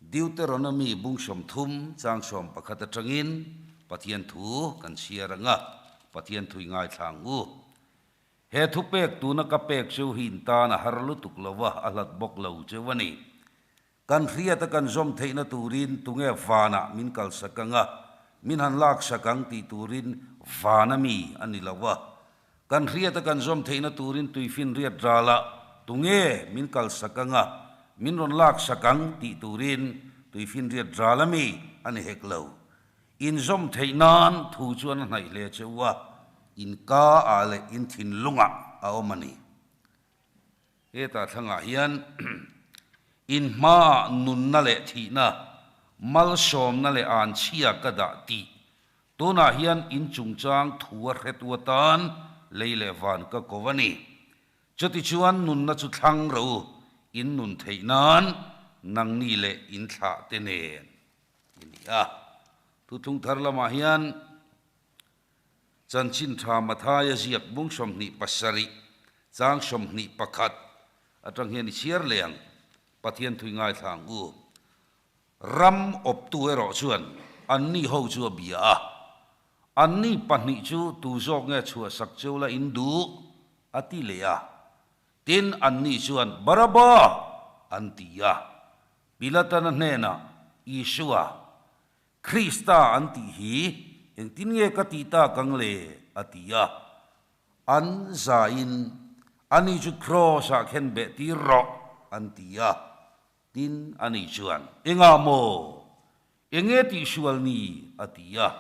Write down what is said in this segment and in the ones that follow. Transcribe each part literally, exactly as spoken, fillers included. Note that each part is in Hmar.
Deuteronomy bung sawmthum chang sawmpakhat atangin Pathian thu kan chhiar ang a, Pathian thu i ngaithla ang u. He thupek tuna ka pek cheu hi in tan a har lutuk lova, a hlat bawk lo cheu a nih. Kan hriata kan zawm theihna turin tunge vanah min kalsak ang a, min han laksak ang tih turin vana mi a ni lo a. Kan hriata kan zawm theihna turin tuifinriat rala tunge min kalsak ang a, min rawn laksak ang tih turin tuifinriat rala mi a ni hek lo. In zawm theih nan thu chuan a hnaih hle cheu a, in ka a leh in thinlunga a awm a ni. Heta thlangah hian in hma nunna leh thihna, malsawmna leh anchhia ka dah tih. Tunah hian in chungchang thu a hre tu atan lei leh van ka ko a ni. Chuti chuan nunna chu thlang ro u, in nun theih nan nangni leh in thlah te nen. I ni a. Thuthlung thar lamah hian Chanchin Ṭha Mathaia ziak bung sawmhnih pasarih, chang sawmhnih pakhat atang hian i chhiar leh ang, Pathian thu i ngaithla ang u. Ram awptu erawh chuan anni ho chu a bia a. Anni pahnih chu tu zawk nge chhuahsak cheu la in duh a ti leh a. Tin anni chuan Baraba an ti a. Pilatana hnenah Isua, Krista an tih hi engtin nge ka tih tak ang le a ti a. An zain ani chu cross-ah khenbeh tir rawh an ti a. Tin ani chuan, enga maw? Enge tih sual ni? A ti a.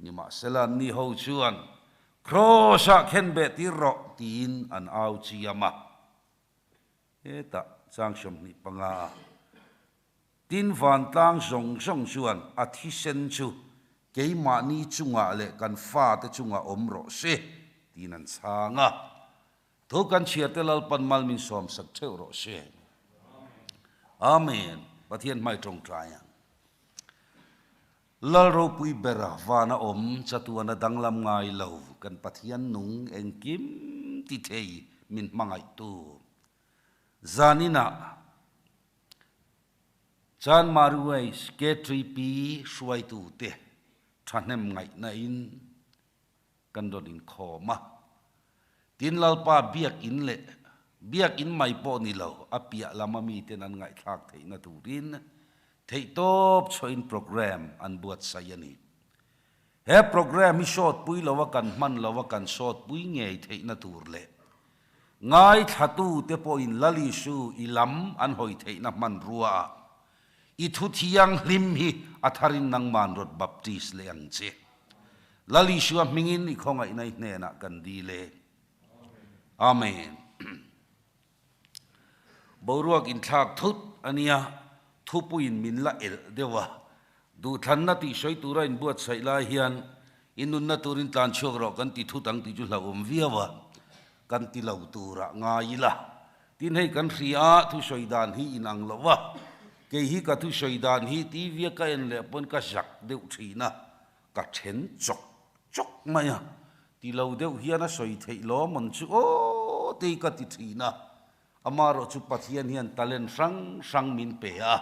Nimahsela anni ho chuan, cross-ah khenbeh tir rawh tiin an au chiam a. Heta chang sawmhnih panga. Tin vantlang zawng zawng chuan a thisen chu keimahni chungah leh kan fate chungah awm rawh se tiin an chhang a. Thu kan chhiarte Lalpan mal min sawmsak theuh rawh se. Amen. Pathian hmai ṭawngṭai ang. Lal ropui bera vana awm chatuana danglam ngai lo kan Pathian nung engkim ti thei min hmangaihtu. Zanina Chanmari West K three P hruaitute ṭhahnem ngaihna in kan rawn inkhawm a. Tin Lalpa biak in leh, biak in mai pawh ni lo, a piah lama miten an ngaihthlak theihna turin, theihtawp chhuahin program an buatsaih a ni. He program hi sawtpui lova kan hman lova kan sawtpui ngei theihna tur leh ngaithlatute pawhin Lal Isu i lam an hawi theihna hmanrua a, i thu thianghlim hi a tharin nangman rawt baptis leh ang che. Lal Isua hmingin i khawngaihna i hnenah kan dil e. Amen. Boruak inthlak thut a nia, thupuiin min la el deuh a. Duhthlanna tih sawi tura inbuatsaih lai hian i nunna turin tlan chhuak rawh kan ti thut ang tih chu hlauhawm viau a, kan ti lo tura ngai ila. Tin hei kan hria thusawi dan hi inang lo a. Kei hi ka thusawi dan hi T V-a ka en leh pawn ka zak deuh ṭhin a, ka ṭhen chawk chawk mai a. Ti lo deuh hian a sawi theih lawm an chu aw tei ka ti ṭhin a. Amarawhchu Pathian hian talent hrang hrang min pe a.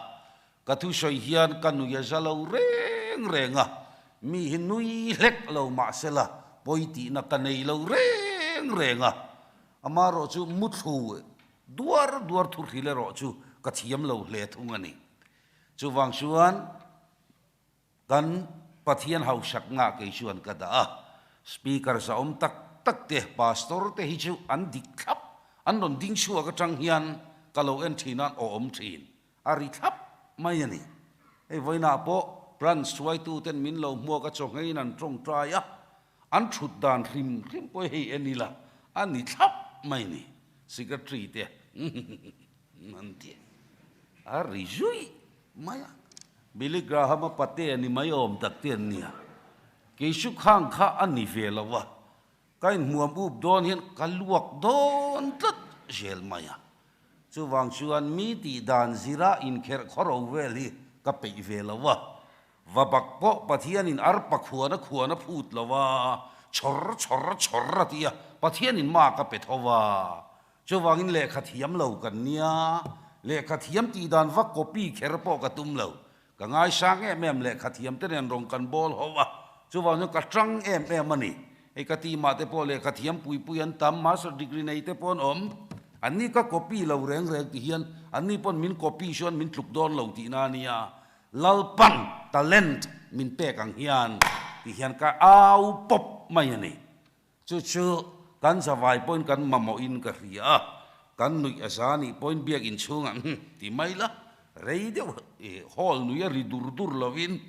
Ka thusawi hian ka nui a za lo reng reng a. Mi hi nui hlek lo mah sela, pawi tihna ka nei lo reng reng a. Amarawhchu muthlu duar duar thu hril erawh chu ka thiam lo hle thung a ni. Chuvang chuan kan Pathian hausakna kei chuan ka dah a. Speaker zahawm tak tak te, pastor te hi chu an dik thlap, an rawn ding chhuak aṭang hian ka lo en ṭhin a, an awm ṭhin a ri thlap mai a ni. Hei vawiinah pawh branch hruaituten min lo hmuak a, chaw ngeiin an ṭawngṭai a, an ṭhut dan hrim hrim pawh hei en ila a ni thlap mai ni. Secretary te an ti a, ri zui mai a. Billy Graham-a pate a ni mai awm tak te an nia. Kei chu khang kha a ni ve lo a, ka inhmuam up dawn hian ka luak dawn tlat zel mai a. Chuvang chuan mi tih dan zira inkherh khawro vel hi ka peih ve lo a. Va bak pawh Pathianin arpa khuana khuana phut lo a, chhawr chhawr chhawr a ti a, Pathianin mark a pe tho va. Chuvangin lehkha thiam lo kan nia, Lehkha thiam ti dan va copy kher pawh ka tum lo. Ka ngaisang em em lehkha thiam te nen rawng kan bawl ho a. Chuvang chuan ka ṭang em em a ni. Hei ka team-a te pawh lehkha thiam pui pui an tam, master degree nei te pawh an awm. Anni ka copy lo reng reng ti hian, anni pawn min copy chuan min tluk dawn lo tihna a nia. Lalpan talent min pek ang hian, ti hian ka au pawp mai a ni. Chu chu kan zavai pawhin kan mamawhin ka hria a, kan nuih a za nih pawhin biakin chhungah, hmm, ti mai la, rei deuh, eh, hall nuih a ri dur dur lovin,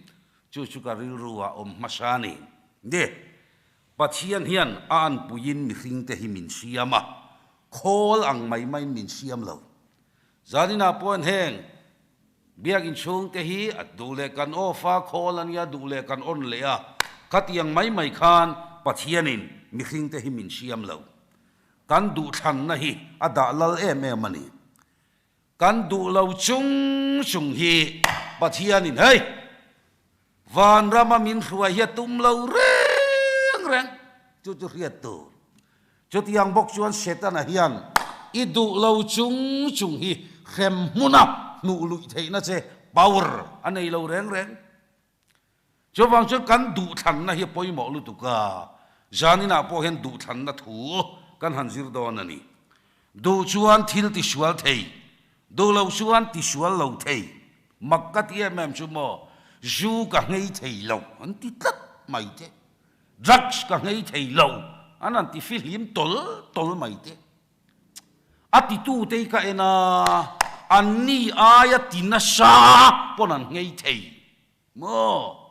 chu chu ka rilru a awm hmasa a ni. De, Pathian hian a anpuiin mihringte hi min siam a, khawl ang mai maiin min siam lo. Zanina pawhin heng biakin chhungte hi a duh leh kan off a, khawl a nia, duh leh kan on leh a, khatiang mai mai khan Pathianin mihringte hi min siam lo. Kan duhthlanna hi a dah lal em em a ni. Kan duh lo chung chung hi Pathianin, hei, vanrama min hruai hi a tum lo reng reng. Chu chu hriat tur. Chutiang bawk chuan Setana hian i duh lo chung chung hi hremhmuna hnuh luih theihna che power a nei lo reng reng. Chuvang chuan kan duhthlanna hi a pawimawh lutuk a. Zaninah pawh hian duhthlanna thu kan han zir dawn a ni. Duh chuan thil tisual thei, duh lo chuan tisual lo thei. Mak ka ti em em chu maw, zu ka nghei thei lo, an ti tlat mai te. Drugs ka nghei thei lo, an han ti fihlim tawl tawl mai te. A titute ka en a, anni aia ti nasa pawn an nghei thei. Maw.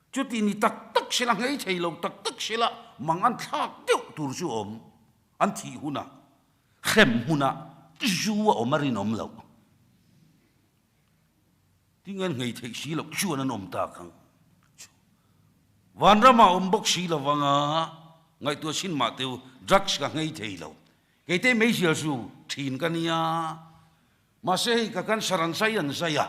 Chuti ni tak tak sela, nghei thei lo tak tak sela, mang an thlak deuh tur chu awm. An thih huna, hrem huna, zu a awm a, rinawm lo. Ti ngen nghei thei si lo chuan an awm ta kang. Vanrama awm bawk si lo vanga, ngaihtuah sin mah teu, drugs ka nghei thei lo. Keite meizial zu thin ka nia. Mahse, hei ka cancer an zai an zai a.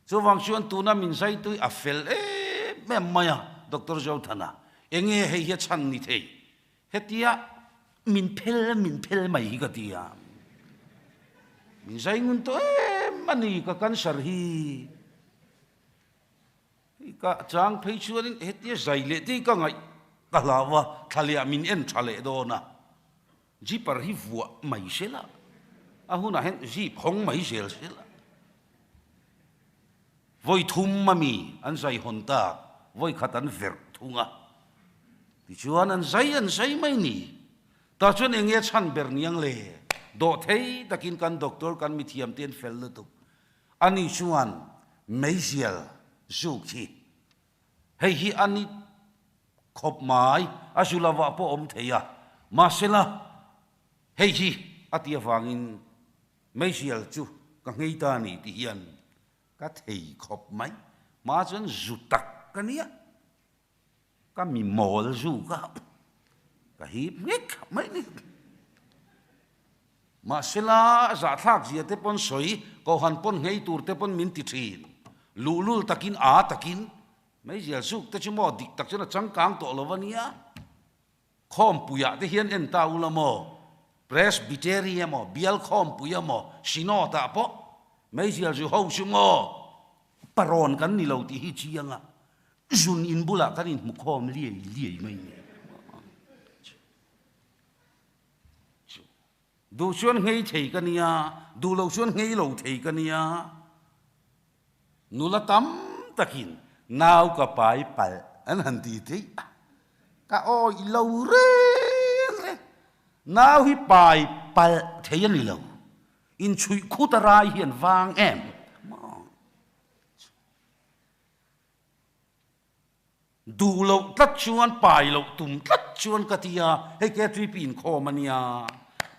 Chuvang chuan tuna min zaitui a fel em em mai a, Doctor Zothana. Enge hei hi a chhan ni thei? Hetia min phel, min phel mai hi ka tia. Min zai ngun tawh em a ni ka cancer hi. Ka chang phei chuanin hetia zai leh ti ka ngaih ka hlau a, thla leh min en ṭha leh dawn a. Zipper hi vuah mai sela. A hunah hian zip hawng mai zel sela. Vawi thum a mi an zai hawn ta, vawi khat an verh thung a. Tichuan an zai, an zai mai ni. Tah chuan enge chhan ber niang le? Dawhthei takin kan doctor, kan mithiam te an fel lutuk. Ani chuan meizial zuk hi, hei hi a ni khawp mai, a zu lovah pawh awm thei a. Mahsela, hei hi a ti avangin meizial chu ka nghei ta ni ti hian ka thei khawp mai. Mahse chuan zu tak ka nia. Ka mi mawl zu ka, ka hip ngek mai ni. Mahsela, zahthlak zia te pawn sawi, kohran pawn nghei tur te pawn min ti ṭhin. Luhlul takin, a takin, meizial zuk te chu maw dik tak chuan a changkang tawh lo a nia. Khawmpuiah te hian en ta ula maw, Presbytery emaw, bial khawmpui emaw, Synod-ah pawh meizial zu ho chu maw, paron kan ni lo tih hi chiang a. Zun in bulah kan inhmu khawm liai liai mai ni. Duh chuan nghei thei ka nia, duh lo chuan nghei lo thei ka nia. Nula tam takin, "Nau ka pai palh," an han ti thei. Ka awih lo reng reng. Nau hi pai palh thei a ni lo. Inchhuih khut a rai hian vang em. Duh loh tlat chuan, pai loh tum tlat chuan ka tia, hei K T P inkhawm a nia.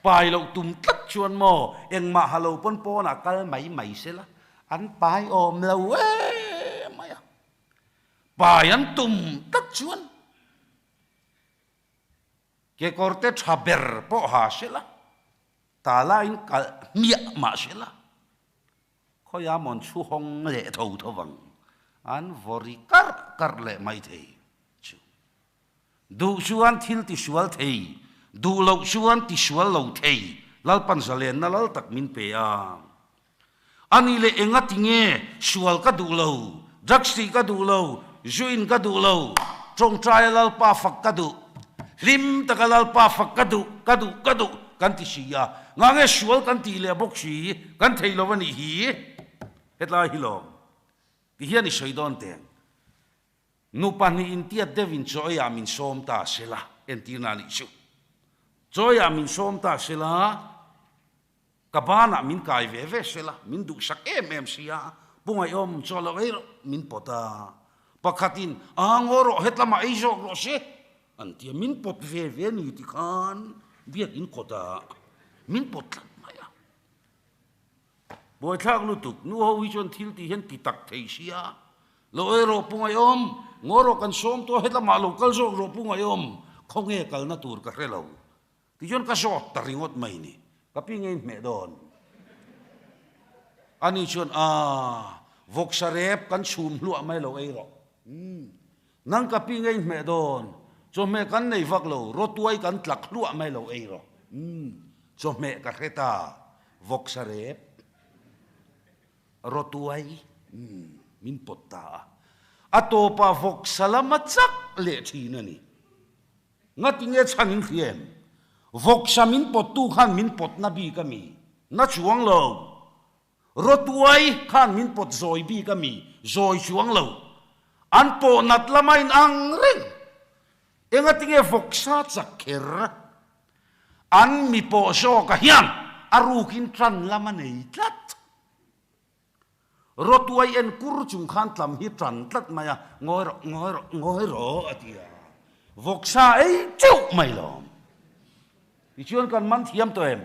Pai loh tum tlat chuan maw, engmah ha lo pawn pawnah kal mai mai sela. An pai awm lo em mai a. Pai an tum tlat chuan. Kekawr te ṭha ber pawh ha sela. Tala in kal hmiah mah sela. Khawi a mawn chu hawng leh tho tho vang. An vawri kar kar leh mai thei chu. Duh chuan thil tisual thei, duh loh chuan tisual lo thei, Lalpan zalenna lal tak min pe a. Ani le engatinge sual ka duh lo, drugs tih ka duh lo, zu in ka duh lo, ṭawngṭaia Lalpa fak ka duh, hlim taka Lalpa fak ka duh, ka duh, ka duh, kan ti si a. Nga nge sual kan ti leh bawk si, kan thei lo a nih hi. Hetlai hi lawm. Ti hian i sawi dawn teng. Nu pahni intiat deuhin chawiah min sawm ta sela, entirna nih chu. Chawiah min sawm ta sela, ka banah min kai ve ve sela, min duhsak em em si a. Pu Ngaiawm, chaw lo ei rawh, min pawt a. Pakhatin, a ngaw rawh, hetlamah ei zawk rawh se, an tia, min pawt ve ve ni ti khan, biak in kawtah min pawt tlat mai a. Buaithlak lutuk, nu ho hi chuan thil ti hian ti tak thei si a. Lo ei rawh Pu Ngaiawm, ngaw rawh kan sawm tawh, hetlamah lo kal zawk rawh Pu Ngaiawm, khawnge kalna tur ka hre lo. Tichuan ka zawt ta ringawt mai ni. Ka pi nge in hmeh dawn? Ani chuan, a, vawksa rep kan chhum hluah mai lo ei rawh. Hmm. Nang ka pi nge in hmeh dawn? Chawhmeh kan nei vak lo, rawtuai kan tlak hluah mai lo ei rawh. Hmm. Chawhmeh ka hre ta, vawksa rep. Rawtuai, hmm, min pawt ta a. A tawpa vawksa lama chak leh ṭhin a ni. Ngatinge chhan in hria em? Vawksa min pawttu khan min pawtna bik a mi. Na chuang lo. Rawtuai khan min pawt zawi bik a mi. Zawi chuang lo. An pawh nat lama inang reng. Engatinge vawksa chak kher? An mi pawh zawka hian a rukin ṭan lama nei tlat. Rawtuai en kur chung khan tlam hi ṭan tlat mai a, ngawi rawh, ngawi rawh, ngawi rawh a ti a. Vawksa ei chauh mai lawm. Tichuan kan man thiam tawh em?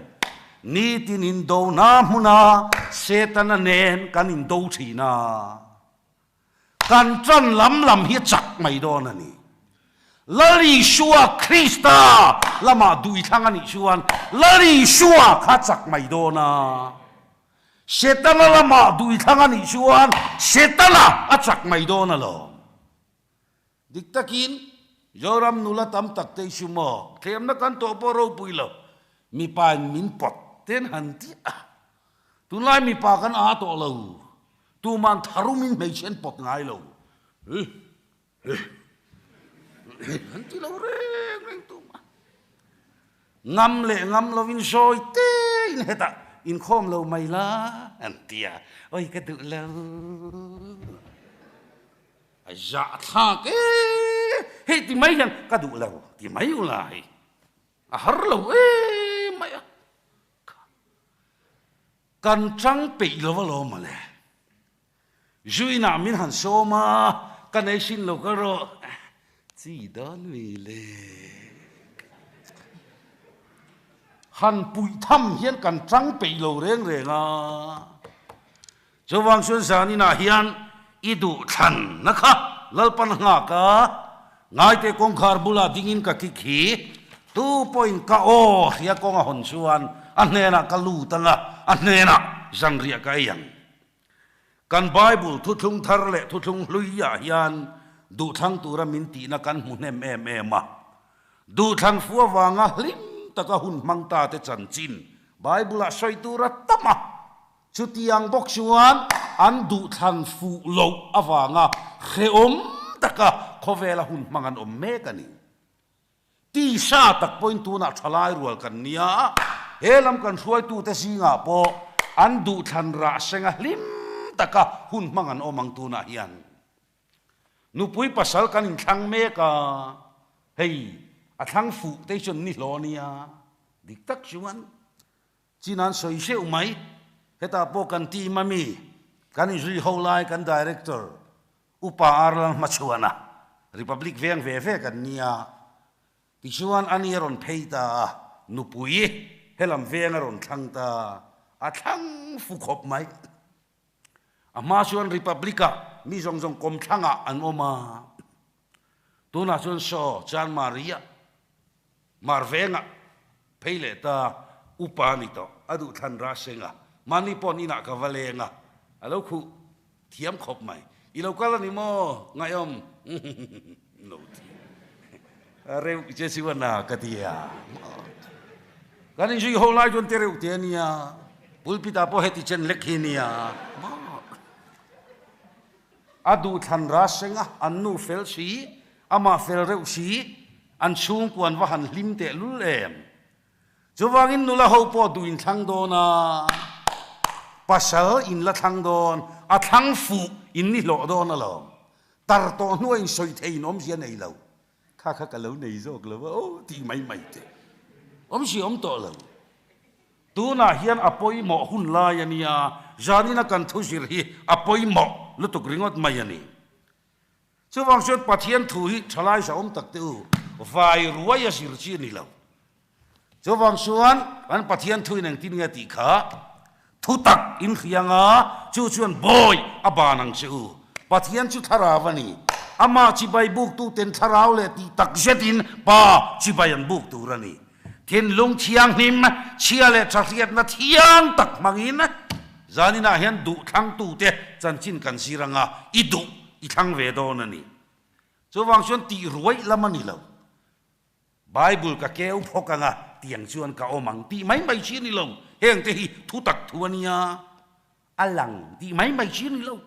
Nitin indona hmuna Setana nen kan indo ṭhin a. Kan ṭan lam lam hi a chak mai dawn a ni. Lal Isua Krista lama duhthlang a nih chuan Lal Isua kha chak mai dawn a. Setana lama duhthlang a nih chuan Setana a chak mai dawn alawm. Dik takin, Zoram nula tam tak te i su maw? Thlemna kan tawh pawh ropui lo. Mipain min pawt ten han ti a. Tunlai mipa kan a tawh lo. Tuman tharumin hmeichhe an pawt ngai lo. Hi, hi, hi, han ti lo reng reng tuma. Ngam leh ngam lovin sawi te in heta inkhawm lo mai la, an ti a. Oi, ka duh lo. A zah thlak e, hei ti mai hian ka duh lo, ti mai u lai. A har lo e mai a. Kan ṭang peih lo alawm a le. Zu inah min han sawm a, ka nei sin lo ka rawh. Chi dawn mi le. Han puih tham hian kan ṭang peih lo reng reng a. Chuvang chuan zaninah hian i duhthlanna kha Lalpan a nghak a, Ngaite kawngkhar bula dingin ka kik hi, tu pawhin ka aw hria kawnga hawn chuan a hnenah ka lut anga, a hnenah zanriah ka ei ang. Kan Bible thuthlung thar leh thuthlung hluiah hian duhthlang tura min tihna kan hmu hnem em em a. Duhthlan fu avanga hlim taka hun hmang ta te chanchin Bible-ah sawi tura tam a. Chutiang bawk chuan an duhthlan fuh loh avanga hrehawm taka khawvela hun hmang an awm mek a ni. Tisa tak pawhin tunah ṭhalai rual kan nia. He lam kan hruaitute zingah pawh an duhthlan rah senga hlim taka hun hmang an awm ang tunah hian. Nupui pasal kan inthlang mek a, hei, a thlang fuh te chuan ni hlaw nia. Dik tak chuan. Chin an sawi hreuh mai, heta pawh kan team ami, kan inzui ho lai kan director, Upa Arlal Hmachhuana, Republic veng ve ve kan nia. Tichuan ani a rawn phei ta a, nupui, helam veng a rawn thlang ta, a thlang fu khawp mai. A hma chuan Republic-a mi zawng zawng kawmthlanga an awm a. Tunah chuan saw Chanmari-a, Hmar venga phei leh ta upa ni tawh, a duhthlan rah senga, mahni pawn inah ka va leng a, a lo khuh thiam khawp mai. I lo kal a ni maw, Ngaiawm? Lo ti. A reuh che chu a na ka ti a. Kan inzui ho lai chuan te reuh te a nia. Pulpit-a pawh heti chen lek hi nia. A duhthlan ra senga, an nu fel si, ama fel reuh si, an chhungkuo an va han hlim teh lul em. Chuvangin nula ho pawh duh inthlang dawn a, pasal inla thlang dawn, a thlang fuh in ni hlawh dawn alawm. Tar tawh hnuoia insawi thei in awm zia nei lo. Kha kha ka lo nei zawk lo a, aw, ti mai mai te. Awm si awm tawh lo. Tunah hian a pawimawh hun lai a nia, zanina kan thu zir hi a pawimawh lutuk ringawt mai a ni. Chuvang chuan Pathian thu hi thalai sa awm tak te u, vai ruaia zir chi a ni lo. Chuvang chuan kan Pathian thu in engtin nge tih kha, thutak in hria ang a, chu chuan bawi a ban ang che u. Pathian chu thlarau a ni. Ama chibai buktu ten thlarau leh tih tak zetin Pa chibai an buk tur a ni. Thinlung thianghlim, chhia leh ṭha hriatna thiang tak hmangin, zaninah hian duhthlangtute chanchin kan zir ang a, i duh i thlang ve dawn a ni. Chuvang chuan tih ruai lam a ni lo. Bible ka keu phawk ang a, tiang chuan ka awm ang tih mai mai chi a ni lo. Hengte hi thutak thu a nia. A lang tih mai mai chi a ni lo.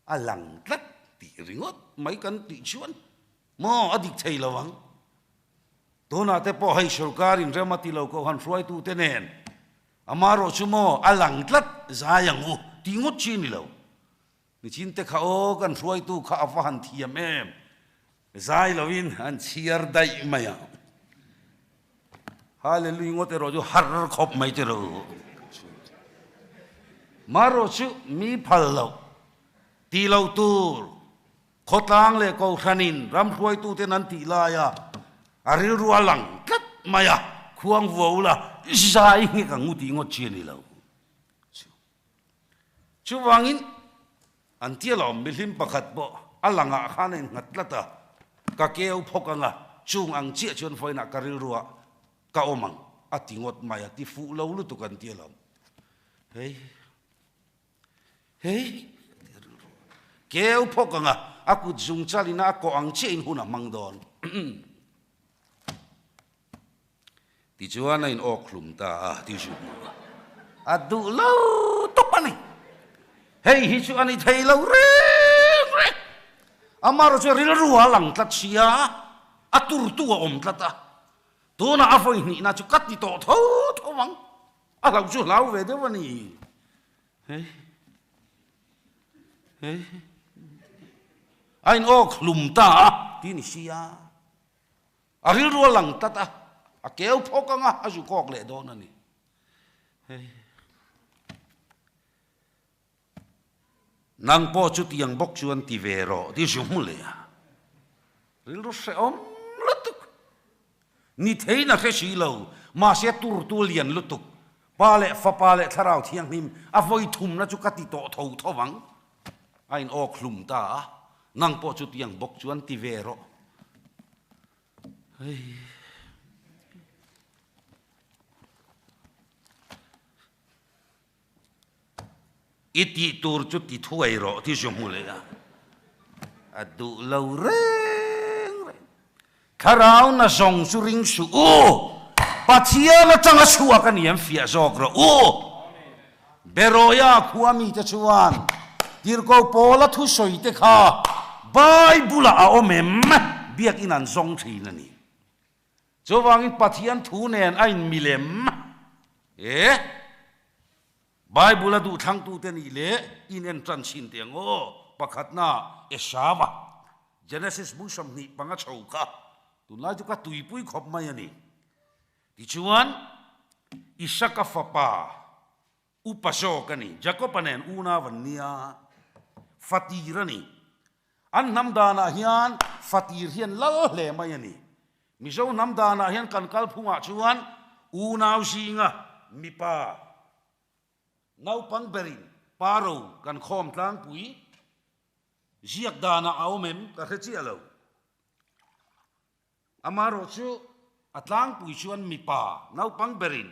A lang tlat tih ringawt mai kan tih chuan maw a dik thei lo ang. Tunah te pawh hei sorkarin rem a ti lo, kohhran hruaitute nen, amaherawhchu maw a lang tlat zai ang u tih ngawt chi a ni lo. Nichin te kha aw, kan hruaitu kha a va han thiam em. Zai loin an chhiar daih mai a. Hallelujah ngawt erawh chu har khawp mai te ro. Amaherawhchu mi phal lo, ti lo tur, khawtlang leh kohhranin ram hruaituten an tih laia, a rilru a lang tlat mai a, khuang vua ula, zai ngek ang u tih ngawt chi a ni lo. Chuvangin, an ti alawm, mihring pakhat pawh a langah khan a innghat tlat a, ka keu phawk ang a, chung ang chiah chuan vawiinah ka rilruah ka awm ang a ti ngawt mai a, ti fuh lo lutuk an ti alawm. Hei, hei, keu phawk ang a, a kut zungchalin a kawh ang chiahin hun a hmang dawn. Tichuan a inawk hlum ta a, ti chu. A duh lo tawp a ni. Hei hi chu a ni thei lo reng reng. Amaherawhchu rilru a lang tlat si a, a turtu a awm tlat a. Tuna a vawi hnihna chu ka ti tawh tho tho ang. A hlau chu hlau ve deuh a ni. Hei. Hei. A inawk hlum ta a, ti ni si a. A rilru a lang tlat a, a keu phawk ang a, a zu kawk leh dawn a ni. Hei. Nang pawh chutiang bawk chuan ti ve rawh, ti zu hmu leh a. Rilru hrehawm lutuk. Ni theina hre si lo, mahse turtu lian lutuk. Pa leh Fapa leh Thlarau Thianghlim, a vawi thumna chu ka ti tawh tho tho ang. A inawk hlum ta a, nang pawh chutiang bawk chuan ti ve rawh. Hei. I tih tur chu ti thuai rawh, ti zu hmu leh a. A duh lo reng reng. Thlarau na zawng chu ring suh u. Pathian atanga chhuak a ni em fiah zawk rawh u. Beroia khuami te chuan tirko Paula thusawi te kha Bible-a a awm em? Biak in an zawng ṭhin a ni. Chuvangin Pathian thu nen a inmil em? E? Bible-a duhthlangtute nih leh in en ṭan chhin teh ang aw. Pakhatna, Esava. Genesis bung sawmhnih panga chho kha. Tunlai chu ka tuipui khawp mai a ni. Tichuan, Isaka fapa, upa zawk a ni. Jakoba nen unau an nia. Fatir a ni. An hnam danah hian fatir hian lal hle mai a ni. Mizo hnam danah hian kan kalphungah chuan unau zinga mipa, naupang berin pa ro kan khawm tlangpui, ziak danah a awm em ka hre chiah lo. Amaherawhchu a tlangpui chuan mipa, naupang berin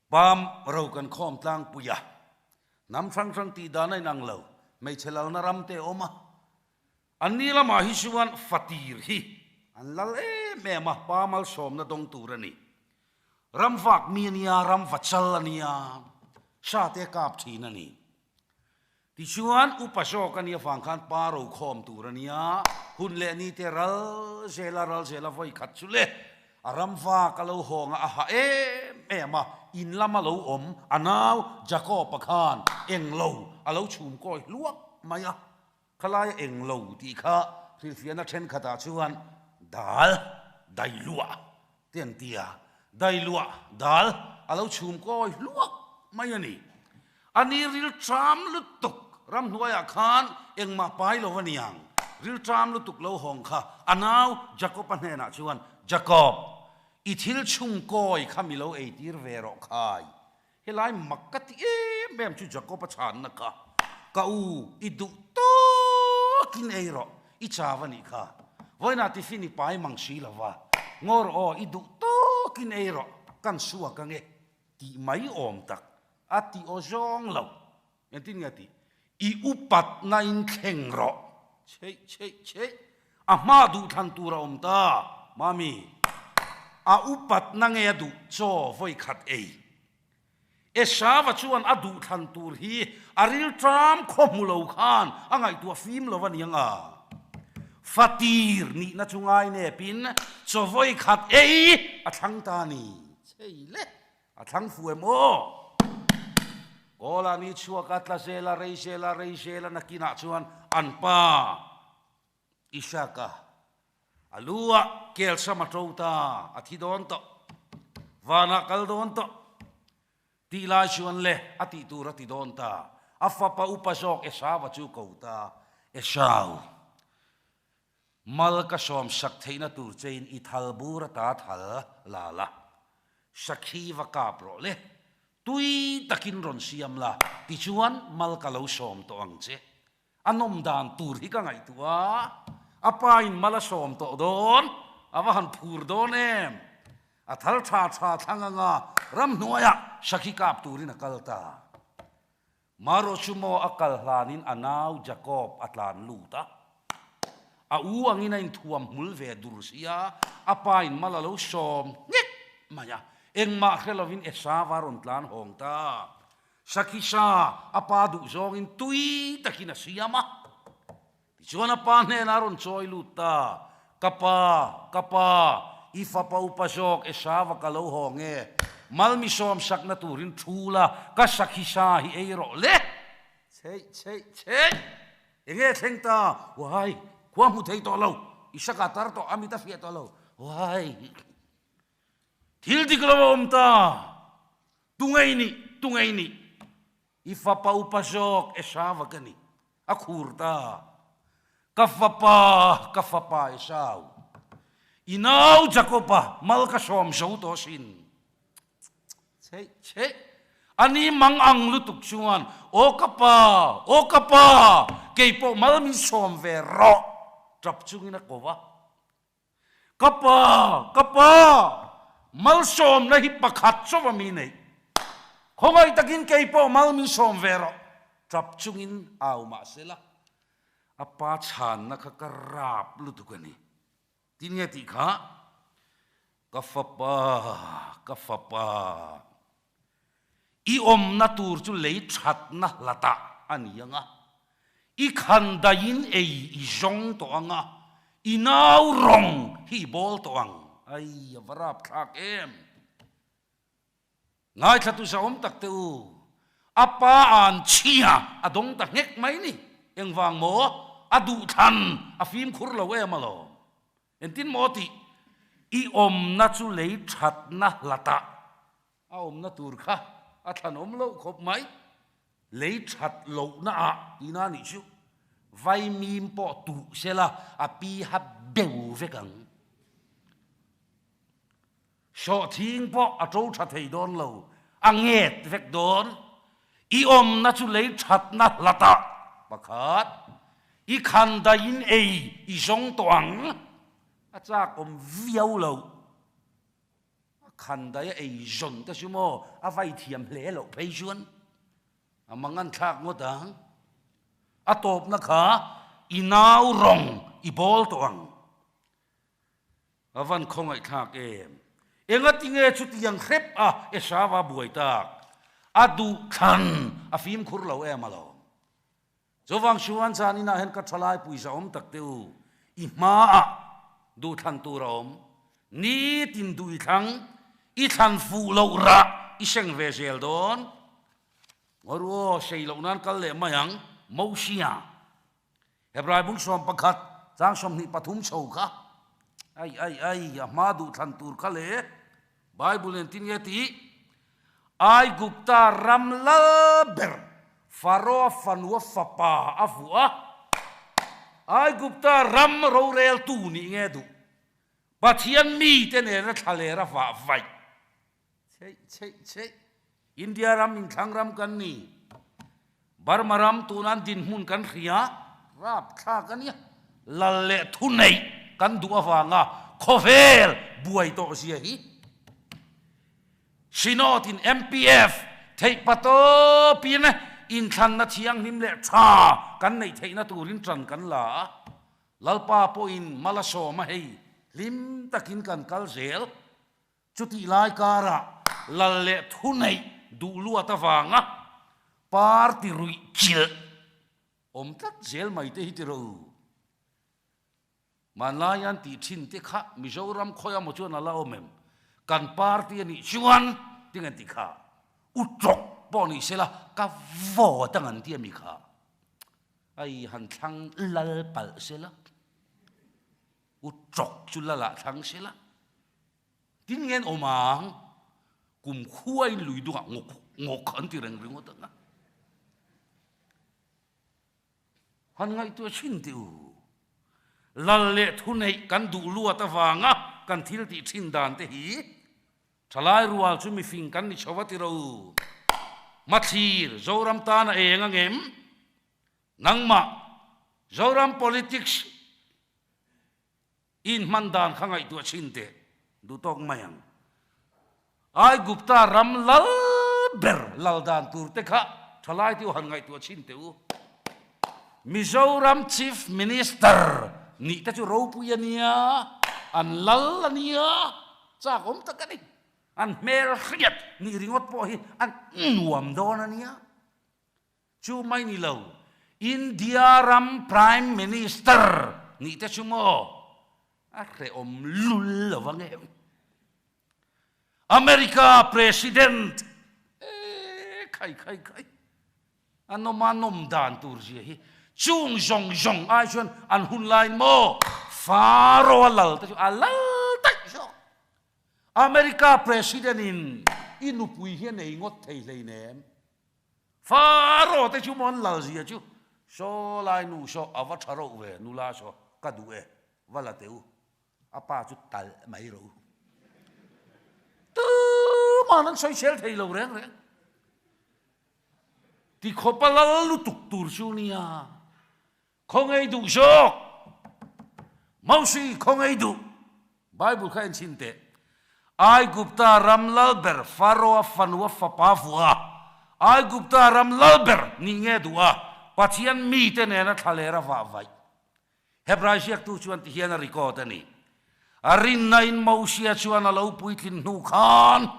pa ro kan khawm tlangpui a. Hnam hrang hrang tih dan a inang lo, hmeichhe lalna ram te a awm a. Anni lamah hi chuan fatir hi an lal em em a, pa malsawmna dawng tur a ni. Ramvak mi a nia, ram va chal a nia, sate kap ṭhin a nih. Tichuan upa zawk a nia vang khan pa ro khawm tur a nia, hun leh ni te ral zela, ral zela voi khat chu le a ramvak a lo hawng a, a ha em em a, in lam a lo awm, a nau Jakoba khan englo a lo chhum kawi hluak mai a. Kha laia englo tih kha hrilhfiahna ṭhenkhatah chuan dal, dailuah te an tia. Dailuah, dal a lo chhum kawi hluak mai a ni. Ani rilṭam lutuk, ramhnuaiah khan engmah pai lo a niang. Rilṭam lutuk lo hawng kha a nau Jakoba hnenah chuan, Jakob, i thil chhum kawi kha mi lo ei tir ve rawh khai. Helai mak ka ti em em chu Jakoba chhanna kha. Ka u, i duh tawkin ei rawh, i chau a nih kha. Vawiina tiffin i pai mang si lo va. Ngaw rawh aw, i duh tawkin ei rawh, kan suak ang e, tih mai awm tak. A ti aw zawng lo. Engtin nge a tih? I upatna in thleng rawh. Chei, chei, chei. A hma duh thlan tur a awm ta. Mami. A upatna nge a duh chaw voi khat ei. Esava chuan a duh thlan tur hi a rilṭam khaw hmu lo khan a ngaihtuah fim lo a ni ang a. Fatir nihna chu ngai nepin chaw voi khat ei a thlang ta ni. Chei le. A thlang fu em aw? Kawla ni chhuak a tla zela, rei zela, rei zela nakinah chuan an pa Isaka a lu a kelsam a ṭo ta, a thi dawn tawh, vana kal dawn tawh. Tih lai chuan le a tih tur a ti dawn ta. A fapa upa zawk Esava chu ko ta, Esau, mal ka sawm sak theihna tur chein i thal bur ata thal la la. Sakhi va kap rawh le. Tui takin rawn siam la. Tichuan mal ka lo sawm tawh ang che. A nawm dan tur hi ka ngaihtuah a. A pain mal a sawm tawh dawn. A va han phur dawn em. A thal ṭha ṭha thlang anga ramhnuaiah sakhi kap turin a kal ta. Marawh chu maw a kal hlanin a nau Jakob a tlan lut a. A u angin a inthuam hmul ve dur sia, a pain mal a lo sawm ngek mai a. Engmah hre lovin Esava rawn tlan hawng ta. Sakhi sa a pa duh zawngin tui takin a siam a. Tichuan a pa hnena rawn chawi lut ta. Ka pa, ka pa, i fapa upa zawk Esava ka lo hawng e. Mal mi sawm sakna turin thu la, ka sakhi sa hi ei rawh le. Chei, chei, chei. Enge thleng ta, wai, khua hmu thei tawh lo. Isaka tar tawh, a mit a fiah tawh lo. Wai. Thil dik lo a awm ta. Tunge i nih, tunge i nih. I fapa upa zawk Esava ka ni. A khur ta. Ka fapa, ka fapa Esau. I nau Jakoba mal ka sawm zo tawh sin. Chei, chei. Ani mang ang lutuk chuan, aw ka pa, aw ka pa, kei pawh mal min sawm ve rawh. Ṭap chungin a ko va. Ka pa, ka pa, malsawmna hi pakhat chauh a mi nei. Khawngaih takin kei pawh mal min sawm ve rawh. Ṭap chungin au mah sela. A pa chhanna kha ka rap lutuk a ni. Tin nge tih kha? Ka fapa, ka fapa. I awmna tur chu lei ṭhatna hlatah a ni ang a. I khandaiin ei i zawng tawh ang a. I nau rawng hi i bawl tawh ang. Ai, a va rapthlak em. Ngaithlatu zahawm tak te u. A pa an chhia a dawng ta nghek mai ni. Engvang maw? A duh thlan a fimkhur lo em alawm. Engtin maw tih? I awmna chu lei ṭhatna hlatah. A awmna tur kha a thlanom lo khawp mai. Lei ṭhat lohna ah tina nih chu. Vaimim pawh tuh sela a pi ha beu vek ang. Sawhthing pawh a ṭo ṭha thei dawn lo. A nget vek dawn. I awmna chu lei ṭhatna hlatah. Pakhat. I khandaiin ei i zawng tawh ang. A chak awm viau lo. A khandaia ei zawn te chu maw, a vai thiam hle loh phei chuan a mangan thlak ngawt ang. A tawpna kha, i nau rawng i bawl tawh ang. A van khawngaih thlak em. Engatinge chu tiang hrep a Esau a buoi tak? A duhthlan a fimkhur lo em a lo. Chuvang chuan zanin a hin ka ṭhalai pui zahawm tak te u. I hmaah duhthlan tur a awm. Nitin duhthlan i thlan fuh loh rah i seng ve zel dawn. Ngaru aw, sei loh nan kal leh mai ang, Mosia. Hebrai bung sawm pakhat, chang sawmhnih pathum chho kha. Ai, ai, ai, a hma duhthlan tur kha le. Bible-in tin nge ti? Aigupta ram lal ber, Pharaoh fanu a fapa a vuah a. Aigupta ram roreltu nih nge duh? Pathian mite nena thlalera vah vaih. Chei, chei, chei. India ram inthlang ram kan ni. Burma ram tunan dinhmun kan hria. Rapthlak a nia. Lal leh thuneih kan duh avanga khawvel buai tawh zia hi. Synod-in M P F theih patawpin inthlanna thianghlim leh ṭha kan neih theihna turin ṭan kan la a. Lalpa pawhin mal a sawm a hei, hlim takin kan kal zel. Chuti lai kara lal leh thuneih duh luat avanga party ruihchilh awm tlat zel mai te hi ti ro. Hmanlai an tih ṭhin te kha, Mizoram khawi emaw chuan a la awm em? Kan party a nih chuan, tin an ti kha. U Tawk pawh ni sela, ka vote ang an ti a mi kha. Ai, han thlang lal palh sela. U Tawk chu lalah thlang sela. Tin nge an awm ang? Kumkhuain lui dungah ngawk, ngawk an ti reng ringawt ang a. Han ngaihtuah ṭhin te u. Lal leh thuneih kan duh luat avanga kan thil tih ṭhin dan te hi. Ṭhalai rual chu mi fing kan ni chho a ti ro. Hmathlir, Zoram tan a eng ang em? Nangmah, Zoram politics in hman dan kha ngaihtuah ṭhin te, duh tawk mai ang. Aigupta ram lal ber lal dan tur te kha, ṭhalai te u han ngaihtuah ṭhin te u. Mizoram Chief Minister nih te chu ropui a nia, an lal a nia, chak awm tak a ni. An hmel hriat nih ringawt pawh hi an nuam dawn a nia. Chu mai ni lo, India ram Prime Minister nih te chu maw, a hrehawm lul lo vang em. America President, e, khai, khai, khai. A nawm a nawm dan tur zia hi. Chung zawng zawng ai chuan an hun lai maw, Pharaoh a lal te chu a lal daih zawk. America President-in i nupui hi a nei ngawt thei hlei nem. Pharaoh te chu maw an lal zia chu. Saw lai nu saw a va ṭha ro ve, nula saw ka duh e, va la te u. A pa chu tal mai ro. Tuman an sawisel thei lo reng reng. Ti khawpa lal lutuk tur chu nia. Khawnge i duh zawk? Mosi, khawnge i duh? Bible kha en chhin teh. Aigupta ram lal ber, Pharaoh fanu a fapa vuah a. Aigupta ram lal ber nih nge duh a? Pathian mite nena thlalera vah vaih. Hebrai ziaktu chuan ti hian a record a ni. A rinnain Mosia chuan a lo puitlin hnu khan,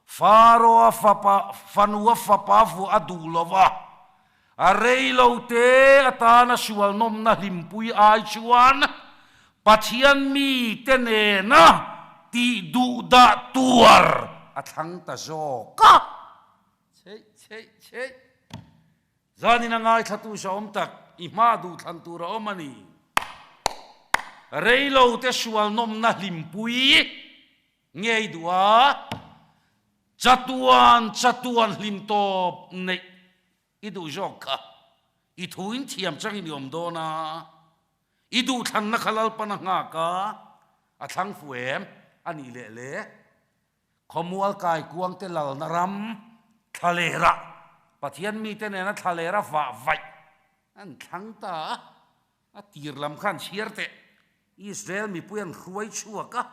Pharaoh fapa, fanu a fapa vuah a duh lo va. A rei lo te atana sual nawmna hlimpui ai chuan Pathian mite nena tih duhdah tuar a thlang ta zawk a. Chei, chei, chei. Zanin a ngaithlatu zahawm tak, i hma duhthlan tur a awm a ni. Rei lo te sual nawmna hlimpui ngei duh a. Chatuan, chatuan hlim tawp neih i duh zawk kha. I thu in thiam changin i awm dawn a. I duhthlanna kha Lalpan a nghak a. A thlang fu em? A nih leh le. Khawmual kaikuang te lalna ram thlalera, Pathian mite nena thlalera vah vaih an thlang ta a. A tir lam khan chhiar teh. Israel mipui an hruai chhuak a,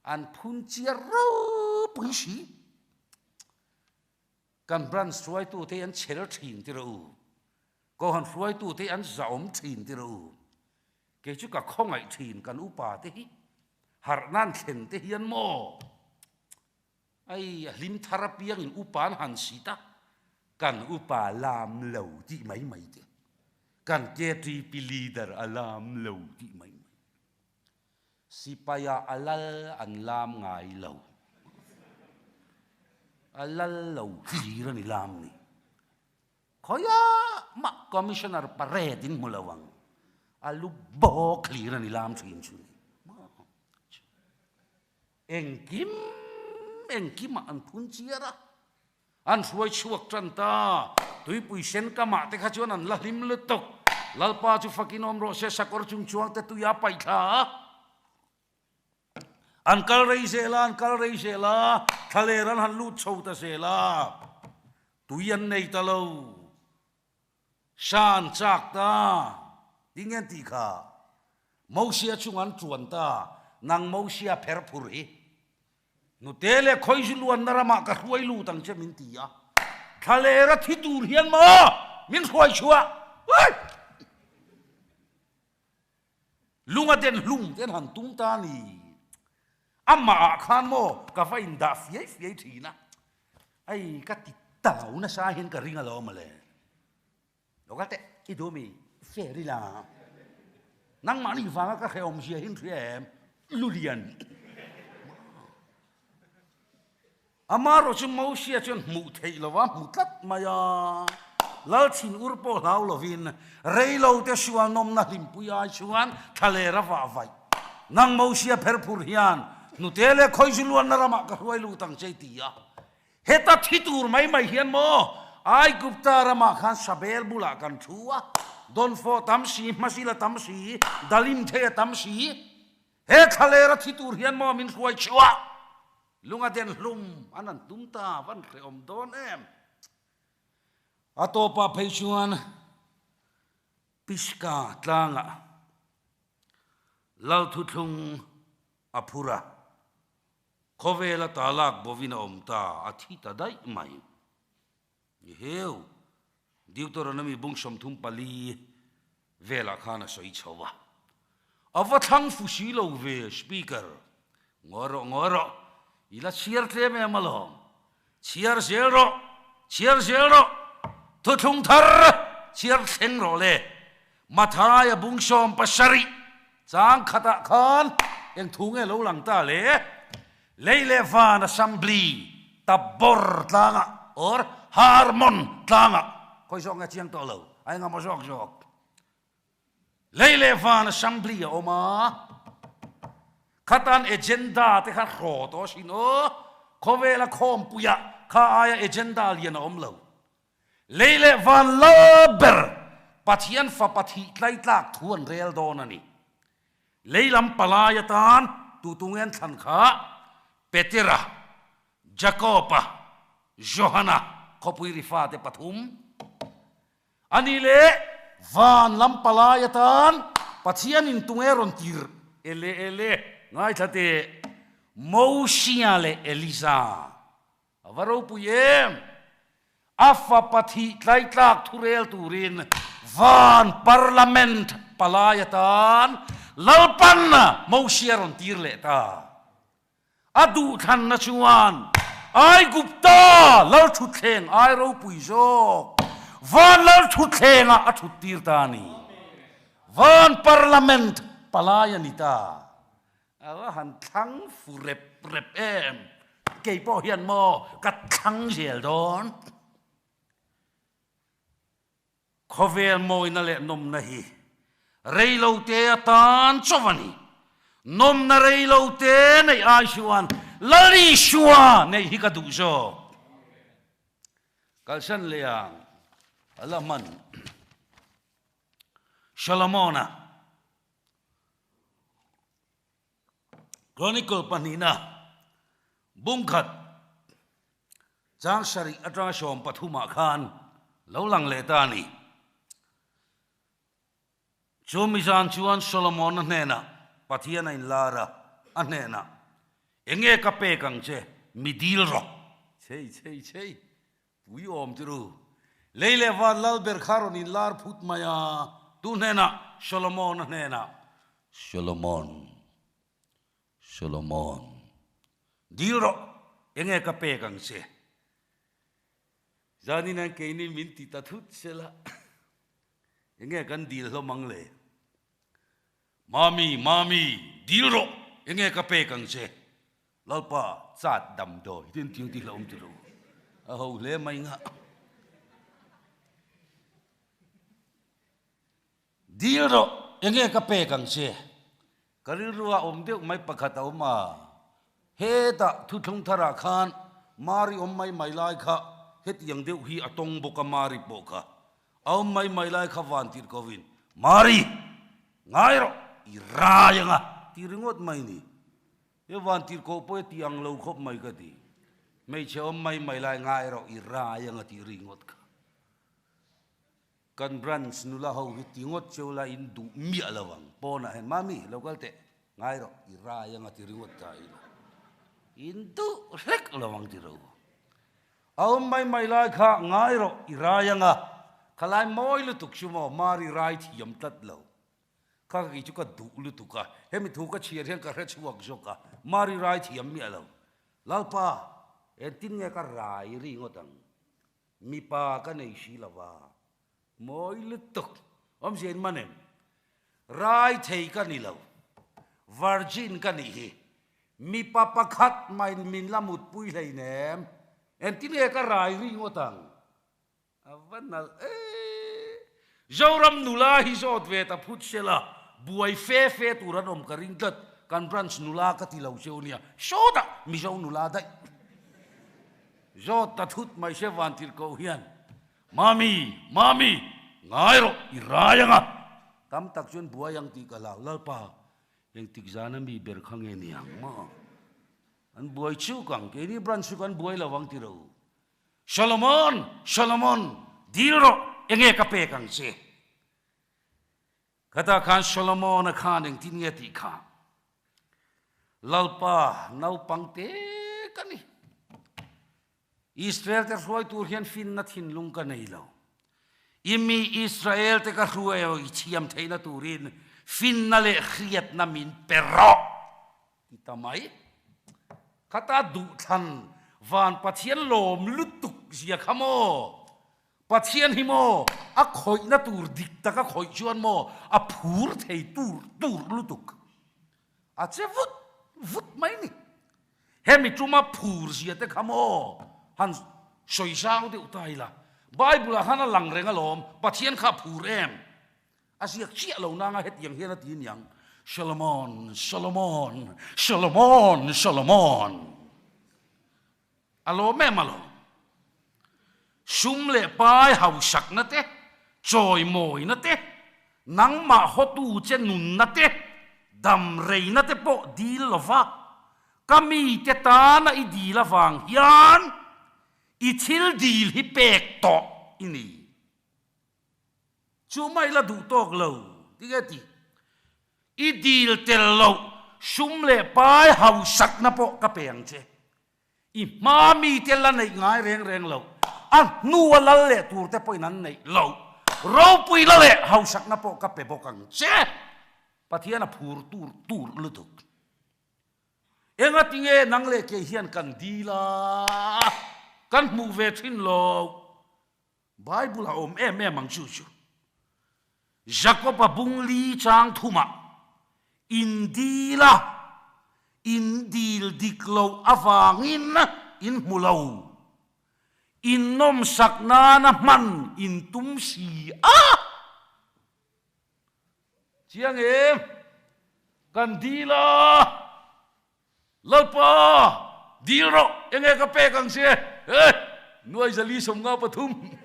an phun chiar ropui si. Kan branch hruaitu te an chhel ṭhin ti ro u. Kohhran hruaitu te an zahawm ṭhin ti ro u. Kei chu ka khawngaih ṭhin kan upa te hi. Harhnan thlen te hian maw. Ai, a hlim thar apiangin upa'n han sie ta. Kan upa lam lo ti mai mai te. Kan K T P leader a lam lo ti mai mai. Sipaia a lal an lam ngai lo. A lal lo thlir a ni lam ni. Khoia ma commissioner pariet in hmu lo ang. A lu bawk thlir a ni lam ṭhin chu ni. Engkim, engkima an phun chiar a. An hruai chhuak ṭan ta. Tuipui sen kamah te kha chuan an la hlim lutuk. Lalpa chu fakin awm rawh se, sakawr chungchuang te tuia paih thla. An kal rei zel a, an kal rei zel a. Thlalêr an han lut chho ta zel a. Tui an nei ta lo. Sa an chak ta. Ding an ti kha. Mosia chunga an ṭuan ta. Nang Mosia pher phur hi. Hnute le khawi zu luanna ramah ka hruai lut ang che min ti a. Thlalêra thi tur hian maw min hruai chhuah. Ui! Lunga den hlum ten han tum ta ni. Amah khan maw ka va indah fiai fiai ṭhin a. Ai, ka ti ta lo nasa hian ka ring alawm a le. Lo ka te, i du mi, fair ila. Nangmahni vanga ka hreawm zia hin hria em. Lu lian. Amaherawhchu Mosia chuan hmuh theih lova hmu tlat mai a. Lal thin ur pawh hlau lovin, rei lo te sual nawmna hlimpui ai chuan thlalêra vah vaih. Nang Mosia pher phur hian, hnute le khawi zu luanna ramah ka hruai lut ang che ti a. Heta thi tur mai mai hian maw, Aigupta ramah khan sabel bulah kan thu a. Dawnfaw tam si, hmasila tam si, dalim thei a tam si. He thlalêra thi tur hian maw min hruai chhuah. Lunga den hlum an han tum ta, van hreawm dawn em. A tawpa phei chuan Pisga tlanga lal thuthlung a phur a. Khawvela ta lak bovin a awm ta, a thi ta daih mai. Ni heu, Deuteronomy bung sawmthum pali vela khan a sawi chho a. A va thlang fu si lo ve, speaker. Ngawi rawh, ngawi rawh. I la chhiar tlem em alawm. Chhiar zel rawh, chhiar zel rawh. Thuthlung thar, chhiar thleng rawh le. Mathaia bung sawm pasarih, chang khata khan eng thu nge lo lang ta le. Lei le van assembly, Tabor tlanga, or Hermon tlanga. Khawi zawk nge chiang tawh lo, a engemaw zawk zawk. Lei le van assembly a awm a. Khatan agenda te kha hraw tawh sin aw. Khawvela khawmpuia kha aia agenda lian a awm lo. Lei le van lal ber Pathian fapa thih tlai tlak thu an rel dawn a ni. Lei lam palai atan tu tunge an thlan kha Petera, Jakoba, Johana, khawpui ri fate pathum. A ni le, van lam palai atan Pathianin tunge rawn tir. Ele, ele, ngaithla te, Mosia le Elisa. A va ropui em. A fapa thih tlai tlak thu rel turin van parliament palai atan Lalpan Mosia rawn tir leh ta. A duhthlanna chuan Aigupta lal thutthleng ai ropui zawk, van lal thutthlengah a thut tir ta a ni. Van parliament palai a ni ta. A va han thlang fu rep rep em. Kei pawh hian maw ka thlang zel dawn. Khawvel mawina leh nawmna hi rei lo te atan chauh a ni. Nawmna rei lo te neih ai chuan Lal Isua neih hi ka duh zawk. Kalsan leh ang a la hman. Solomona Chronicle pahnihna, bung khat, chang sarih aṭanga sawm pathumah khan lo lang leh ta a ni. Chu mi zan chuan Solomona hnena Pathian a inlar a, a hnena, "Eng nge ka pek ang che, mi dil rawh." Chei, chei, chei. Pui awm ti ru. Lei leh van lal ber kha rawn inlar phut mai a. Tu hnena, Solomona hnena. Solomon. Solomon. Dil rawh. Enge ka pek ang che? Zanin an keini min ti ta thut sela. Enge kan dil hlawm ang le? Mami, mami, dil rawh, enge ka pek ang che? Lalpa, chat damdawi, tin tieng ti hlawm ti ro. A ho hle mai nga. Dil rawh, enge ka pek ang che? Ka rilrua awm deuh mai pakhat a awm a. Heta thuthlung thara khan Mari awm mai mai lai kha, hetiang deuh hi a tawng bawk a Mari pawh kha. A awm mai mai lai kha vantirkoin, Mari, ngai rawh, i rai anga, ti ringawt mai ni. E vantirko pawh e ti ang lo khawp mai ka ti. Hmeichhe awm mai mai lai ngai rawh, i rai anga ti ringawt kha. Kan branch nula ho hi ti ngawt cheu la in duh miah lo vang. Pawna hen, mami, lo kal teh. Ngai rawh, i rai anga ti ringawt ta in. In duh hlek lo vang ti ro. A awm mai mai lai kha, ngai rawh, i rai anga. Kha lai mawi lutuk chu maw, Mari rai thiam tlat lo. Kha kei chu ka duh lutuk a. Hemi thu ka chhiar hian ka hre chhuak zawk a. Mari rai thiam miah lo. Lalpa, engtin nge ka rai ringawt ang? Mipa ka nei si lo va. Mawi lutuk. Awmzia in man em? Rai thei ka ni lo. Virgin ka nih hi. Mipa pakhat mai min la mutpui hlei nem. Engtin nge ka rai ringawt ang? A va nal e. Zoram nula hi zawt ve ta phut sela. Buai fe fe tur an awm ka ring tlat. Kan branch nula ka ti lo cheu nia. Sawta Mizo nula daih. Zawt ta thut mai se vantirko hian. Mami, mami, ngai rawh, i rai anga. Tam tak chuan buai ang tih ka hlau, Lalpa, engtik zana mi ber kha nge ni ang maw? An buai chu kang, keini branch chu kan buai lo ang ti ro. Solomon, Solomon, dil rawh, enge ka pek ang che? Khata khan Solomon-a khan engtin nge tih kha? Lalpa, naupang te ka ni. Israel te hruai tur hian finna thinlung ka nei lo. I mi Israel te ka hruai thiam theihna turin finna leh hriatna min pe rawh. Ti ta mai. Khata duhthlan van Pathian lawm lutuk zia kha maw? Pathian hi maw, a khawihna tur dik taka khawih chuan maw, a phur thei tur tur lutuk. A che vut vut mai ni. Hemi ṭuma phur zia te kha maw, han sawi zau deuh ta ila. Bible-ah khan a lang reng alawm, Pathian kha phur em. A ziak chiah lo nanga hetiang hian a ti niang. Solomon, Solomon, Solomon, Solomon. A lawm em a lawm. Sum leh pai hausakna te, chawimawina te, nangmah hotu che nunna te, damreina te pawh dil lova, ka mite tana i dil avang hian i thil dil hi pek tawh i ni. Chu mai la duh tawk lo, ti nge ti. I dil tel lo, sum leh pai hausakna pawh ka pe ang che. I hma mite la neih ngai reng reng lo. A hnua lal leh tur te pawhin an neih lo. Ropuina leh hausakna pawh ka pe bawk ang che. Pathian a phur tur tur lutuk. Engatinge nang leh kei hian kan dil a? Kan hmuh ve ṭhin lo. Bible-a awm em em ang chu chu. Jakoba bung li chang thuma, in dil a, in dil dik lo avangin in hmu lo. In nawmsak nana hman in tum si a. Chiang em, kan dil a. Lalpa, dil rawh, enge ka pek ang che? Eh, nuai zali sawmnga pathum.